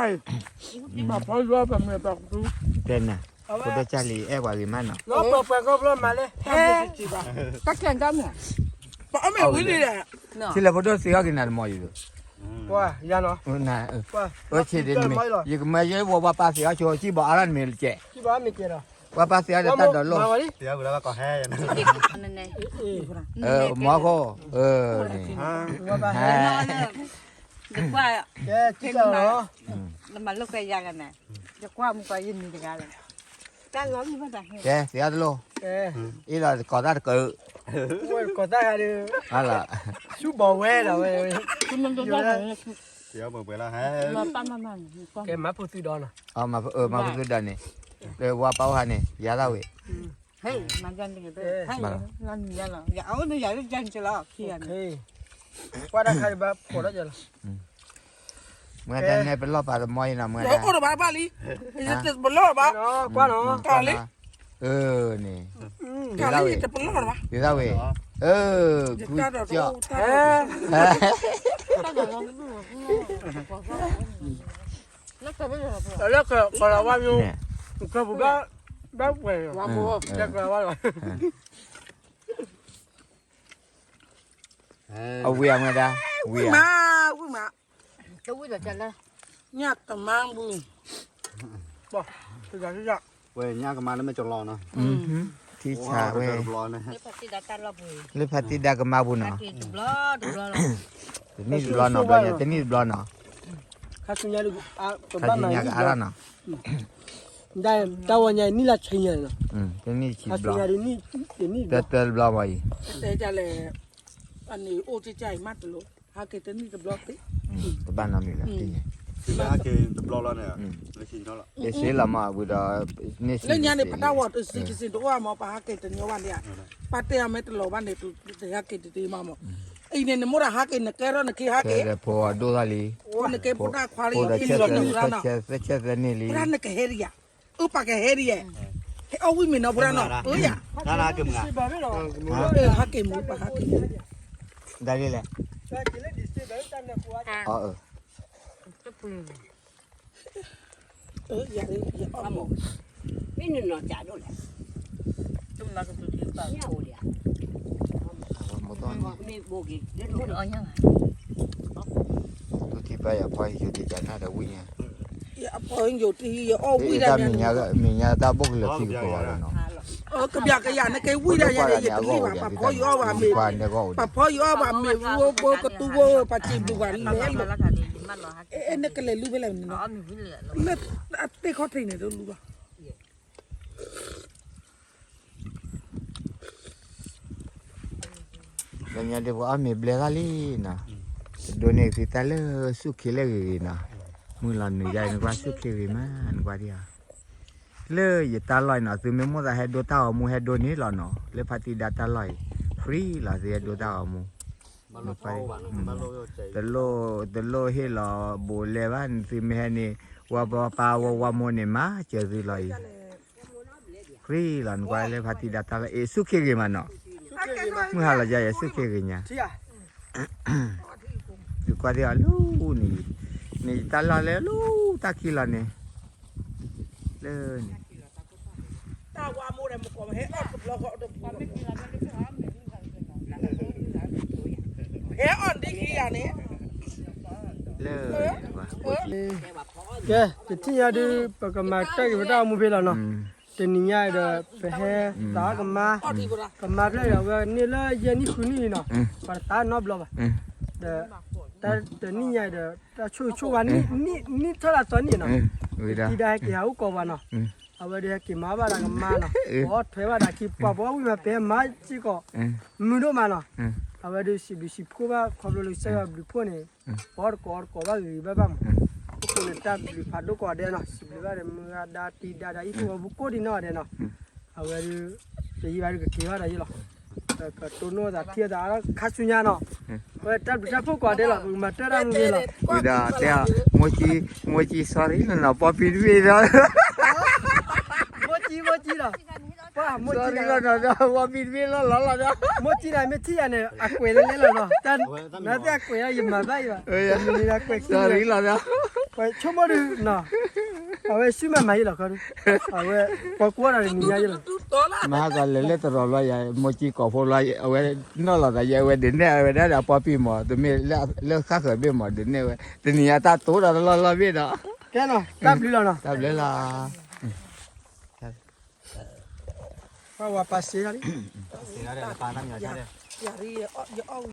ံၤ ပှၤဖီယွၤပမ့ၢ်ပှၤကသူ တဲနၤ ဖိဒိၣ်ကၢ်လံ အဲၣ်ပှၤဂ့ၤမးနီၤ ပှဲၤပှဲၤကီၢ်ဖျိမၤလဲၣ် ဟဲ တၢ်ကျဲၤတၢ်မ့ၢ် ပအီၣ်မ့ၤဝံၤလံဒီး ထံလၢဖိဒိၣ်သ့အီၣ်က့ၤနၤတမီၤအံၤ ပှၤယၤနီၤ အၢ ဆ့ဒ်နမ့ၢ် ယကမၤယဲဝဲပှၤပၢ်သ့အီၣ်ဆိ စံၣ်ဘီအါရၣ်နမ့ၢ်ကဲ ပှၤပၢ်သ့အီၣ်ဒီးတၢ်ဒီးလိၣ် မၤခိၣ် အၢ န့ၣ် ယကွၢ် ယကွၢ် နမၤလိာ်ကွဲယၤကန့ၣ် ယကွၢ်မူကွၢ်ယနံၤတဂၤလီၤ တၢ်လီၤလံဘၣ်တၢ်ဟဲ ကဲ သ့အီၣ်တလိၣ် အ့ၣ်လီၤ ကိးတၢ်တကၢ ကိးတၢ်ဂၤဒီး ဟါလီၤ ဆူဘီဝဲလီၤဝဲ ကဲမၤဖိသုဒီးနီၤ မၤဖိသုဒီးန့ၣ် လၢဝါပၢ်အိၣ်ဟါန့ၣ် ယၤသၣ်ဝဲ မၤဒ်န့ၣ် ကွၢ်တၢ်ခါဒံးဘၣ်ဖိးထီၣ်ကလီၤ မ့ၢ်တၢ်နဲပလီၢ်ပာ်သမီအံၤနီၤ မ့ၢ်တၢ် အိၣ်တဘၣ်ဘၣ်လံ ယတပလီၢ်ဘၣ် ကွၢ်လီၤ တၢ်လံ အၢ န့ၣ် တၢ်လံ ယတပလီၢ်ဘၣ် ဒ်သၣ်ဝဲ အၢ ကူကၠီၣ် လၢကလီၤဝါမျိုး ကပူၤဘၣ် ဘၣ်ပှဲၤ ကလီၤဝါလီၤ အဝံၤအမ့ၢ်ဒၣ် ဝံၤမး ဝံၤမး တဝံၤဒီးကလၢ ညၣ်တမါဘူး ဝဲညၣ်ကမါလၢမ့ၢ်ကလီနီၤ ထံဆးဝဲ လၢဖါတံၢ်ဒါကမါပူၤနီၤ တနံၣ်တဘျီနီၤ ဘျီညါ တနံၣ်တဘျီနီၤ ခါဆူညါကအါလီၤနီၤ တၢ်ဝဲညါနံၣ်လၢဆံညါနီၤ တနံၣ်ဆံဘျီ တၢတၢတဘျီမ့ၢ်အံၤ တဲလဲၣ် အန့ၣ်အိၣ်ကကၢ်အံၤမးတလိၣ် ဟးက့ၤတနံၣ်တဘျီသ့ တဘၣ်နီတမံၤဘၣ် ဟးက့ၤတဘျီလီၤန့ၣ် ယစ့လီၤမးဝံၤဒီး လၢညါန့ၣ် ပတၢ်ဝီၤတစံးကစံးတအိၣ်မး ပဟးက့ၤတညီဘၣ်န့ၣ် ပတဲအီၤမ့ၢ်တလီၤဘၣ်န့ၣ် တဟးက့ၤတသ့မးမး အံၤန့ၣ် နမိၢ်တဟးက့ၤ နကဲထီၣ်နက့ၤဟးက့ၤ ဖိဒိၣ်သၣ်လံ နကဲဖိတၢ်ခွါလံ သၢဆံသၢနံၣ်လံ ဖိရၣ်နကဟဲဒ်ယၤ အၢပာ်ကဟဲဒ်ယဲ ဟဲအီၣ်ဝံၣ်မ့ၤနီၤ ဖိရၣ်နီၤ အၢယၤ ဟဲက့ၤမူ ပဟးက့ၤမူ ဒ်လဲၣ် အၢ ယၤအီၣ်မူ မ့ၢ်နနီၤကးဒိၣ်လဲၣ် မ့ၢ်အိၣ်လံ တူၢ်ထံပၢ်ယၤဖီယိၤတံၢ်ကနၣ်ဒီးဝံၣ်ညါ ယအဖီယိၤတံၢ် ယအီၣ်ဝံၣ်ဒၣ်ညါ မ့ၢ်ညါတၢ်ဘိၣ်ကလၢာ်ထံကပီၤဘၣ်နီၤ ကဘျးကယၤ နကဲဝံၣ်ဒၣ်ညါ ယတမ့ၢ်ဘၣ် ပှၤဖီယိၤအီၣ်ဘၣ်မ့ၤ ပှၤဖီယိၤအီၣ်ဘၣ်မ့ၤ ဝူဖိကတူဖိ ပှၤစံးဘျုးပှၤလဲၤလိာ် နကလဲၤလုၢ်ဖဲလဲၣ်န့ၣ်နီၤ လၢအသ့ၣ်ခီၣ်ထံးန့ၣ် တလူဘၣ် လၢညါဒ်ပှၤအီၣ်မ့ၤဘျဲၣ်သၣ်လံနီၤ, တဒိးန့ၢ်ကသံတၢ်လၢဆူၣ်ခ့လၢဂ့ၤဂ့ၤနီၤ, မုၢ်လီၤနုာ်ယါအံၤ နကွၢ်ဆူၣ်ခ့ဂ့ၤမး နကွၢ်ဒံးဧါ, လၢယတၢ်လီၢ်အံၤနီၤ သုမ့ၢ်မိၣ်သးဟဲဒိတၢ်ဂီၤမူဟဲဒိန့ၣ်လီၤနီၤ, လၢဖါတံၢ်ဒါတၢ်လီၢ်အံၤ free လီၤ သုဟဲဒိတၢ်ဂီၤမူ တလိၣ် တလိၣ်ဟ့ၣ်လီၤဘိးလဲဘၣ် သုမ့ၢ်ဟဲန့ၣ် ဝၤပၢ်ဝၤဝၤမိၢ်န့ၣ်မၤစၢၤသုလီၤအံၤ, ဃံလီၤနကွၢ်လၢဖါတံၢ်ဒါတၢ်လီၤ အ့ၣ် ဆူၣ်ခ့ဂ့ၤမးနီၤ, မုၢ်ဟါလီၤယၤယဆူၣ်ခ့ဂ့ၤညါ, ယကွၢ်သ့ၣ်အီၤလၢန့ၣ်, န့ၣ်ယတၢ်လီၢ်လၢလၢတၢ်ခံလီၤန့ၣ်, လၢန့ၣ် ဟဲအီၣ်ဒ်ခံဂၤန့ၣ်, လၢ ကဲ ယထံၣ်ညါဒုး ပကမၤတၢ်ဂ့ၤပတၢ်အိၣ်မူဖဲလီၤနီၤ, တနံၤညါအံၤဒီး ပဟဲသးကမါ, ကမါဖျၢၣ်ဒီး အဝဲန့ၢ်လၢယဲၢ်နံၣ်ဃုနံၣ်လံနီၤ, ပှၤတသးနီတဘျီဘၣ်, ဒီး တၢ်တနံၣ်ညါအံၤဒီး တၢ်ဆိၣ်ဂ့ၤဆိၣ်ဝါ နံၣ်ထီၣ်လၢသီနံၣ်နီၤ, တံၤဒါဟဲက့ၤဟးအိၣ်ကိးပှၤနီၤ, အဝဲဒုးဟဲက့ၤမၤဘၣ်ဒၣ်ကမါနီၤ, ပအီၣ်ထွဲဘၣ်ဒၣ်ခံ ပှၤပှၤဝံၤမး ပဟဲမၤစ့ၢ်ကီး မုာ်ဒိၣ်မးနီၤ, အဝဲဒုးစံးဘျုးစံးဖှိၣ်ဘၣ် ခီဖျိလၢကစၢ်ယွၤဘျုးဖှိၣ်န့ၣ်, ပအီၣ်တကိးအီတကိးဘၣ်ဂ့ၤဂ့ၤဘၣ်ဘၣ်မး, အဃိန့ၣ်တၢ်ဘျုးဖးဒိၣ်ကိးဂၤဒဲးနီၤ, စံးဘျုးဘၣ်ဒီး မုၢ်ဂၤဒါတံၤဒါဒါအံၤ ပဝဲပူၤကိးဒံးနီၢ်ဂၤဒဲးနီၤ, အဝဲဒုး တယံာ်ဘၣ်ဒုးကက့ၤဘၣ်ဒီးယ့ၢ်လီၤ, ကတိၢ်နီၣ်သးထံၣ်သးခါဆူညါနီၤ, အဝဲတၢ်ဘျုးတၢ်ဖှိၣ်ကိးဂၤဒဲးလီၤ ပကမၤတၢ်တၢ်မူဂ့ၤလီၤ, ဝံၤဒီးတဲအီၤ မိၢ်ကံ မိၢ်ကံ sorry နီၤနီၤ ပီပံတဘ့ၣ်ဒီး မိၢ်ကံ မိၢ်ကံလီၤ, ပှၤမိၢ်ကံ sorry လီၤနီၤနီၤ ပီပံတဘ့ၣ်လီၤလီၤလီၤဒီး မိၢ်ကံန့ၣ် မ့ၢ်ထံၣ်ယၤန့ၣ် အကွဲးလၢလဲလီၤနီၤ, တၢ် နသ့ၣ်အကွဲးလီၤ ယမၤဘၣ်အံၤဘၣ်, မ့ၢ်ကွဲးခံ sorry လီၤဒီး ပှၤဆိကမိၣ်ဒုးနီၤ, အဝဲဆူမဲာ်မၤယ့ၢ်လီၤခီဒုး, အဝဲ ပှၤကွၢ်ဒီးတနံၤညါယ့ၢ်လီၤ, မဟါသးလဲၤလၢတရီးဘျီယၤ မိၢ်ကံကိးဖိလီၤ အဝဲနီၢ်လီၤသးယဲ အဝဲဒုးနဲၣ်အဝဲဒၣ်ဒီးပီပံမး တမ့ၢ်လၢဃၣ်ဃၢၤဘ့ၣ်မး ဒုးနဲၣ်ဝဲ တနံၤညါတၢ်တိၢ်ဒီးတလီၢ်လီၢ်ဘ့ၣ်ဒီး, ကဲနီၤ တၢ်ဘျုးလီၤနီၤ, တၢ်ဘျုးလီၤ ပှၤဝၤပာ်စ့လီၤလံ, ပာ်စ့လီၤဒီးပာ်တၢ်မၤ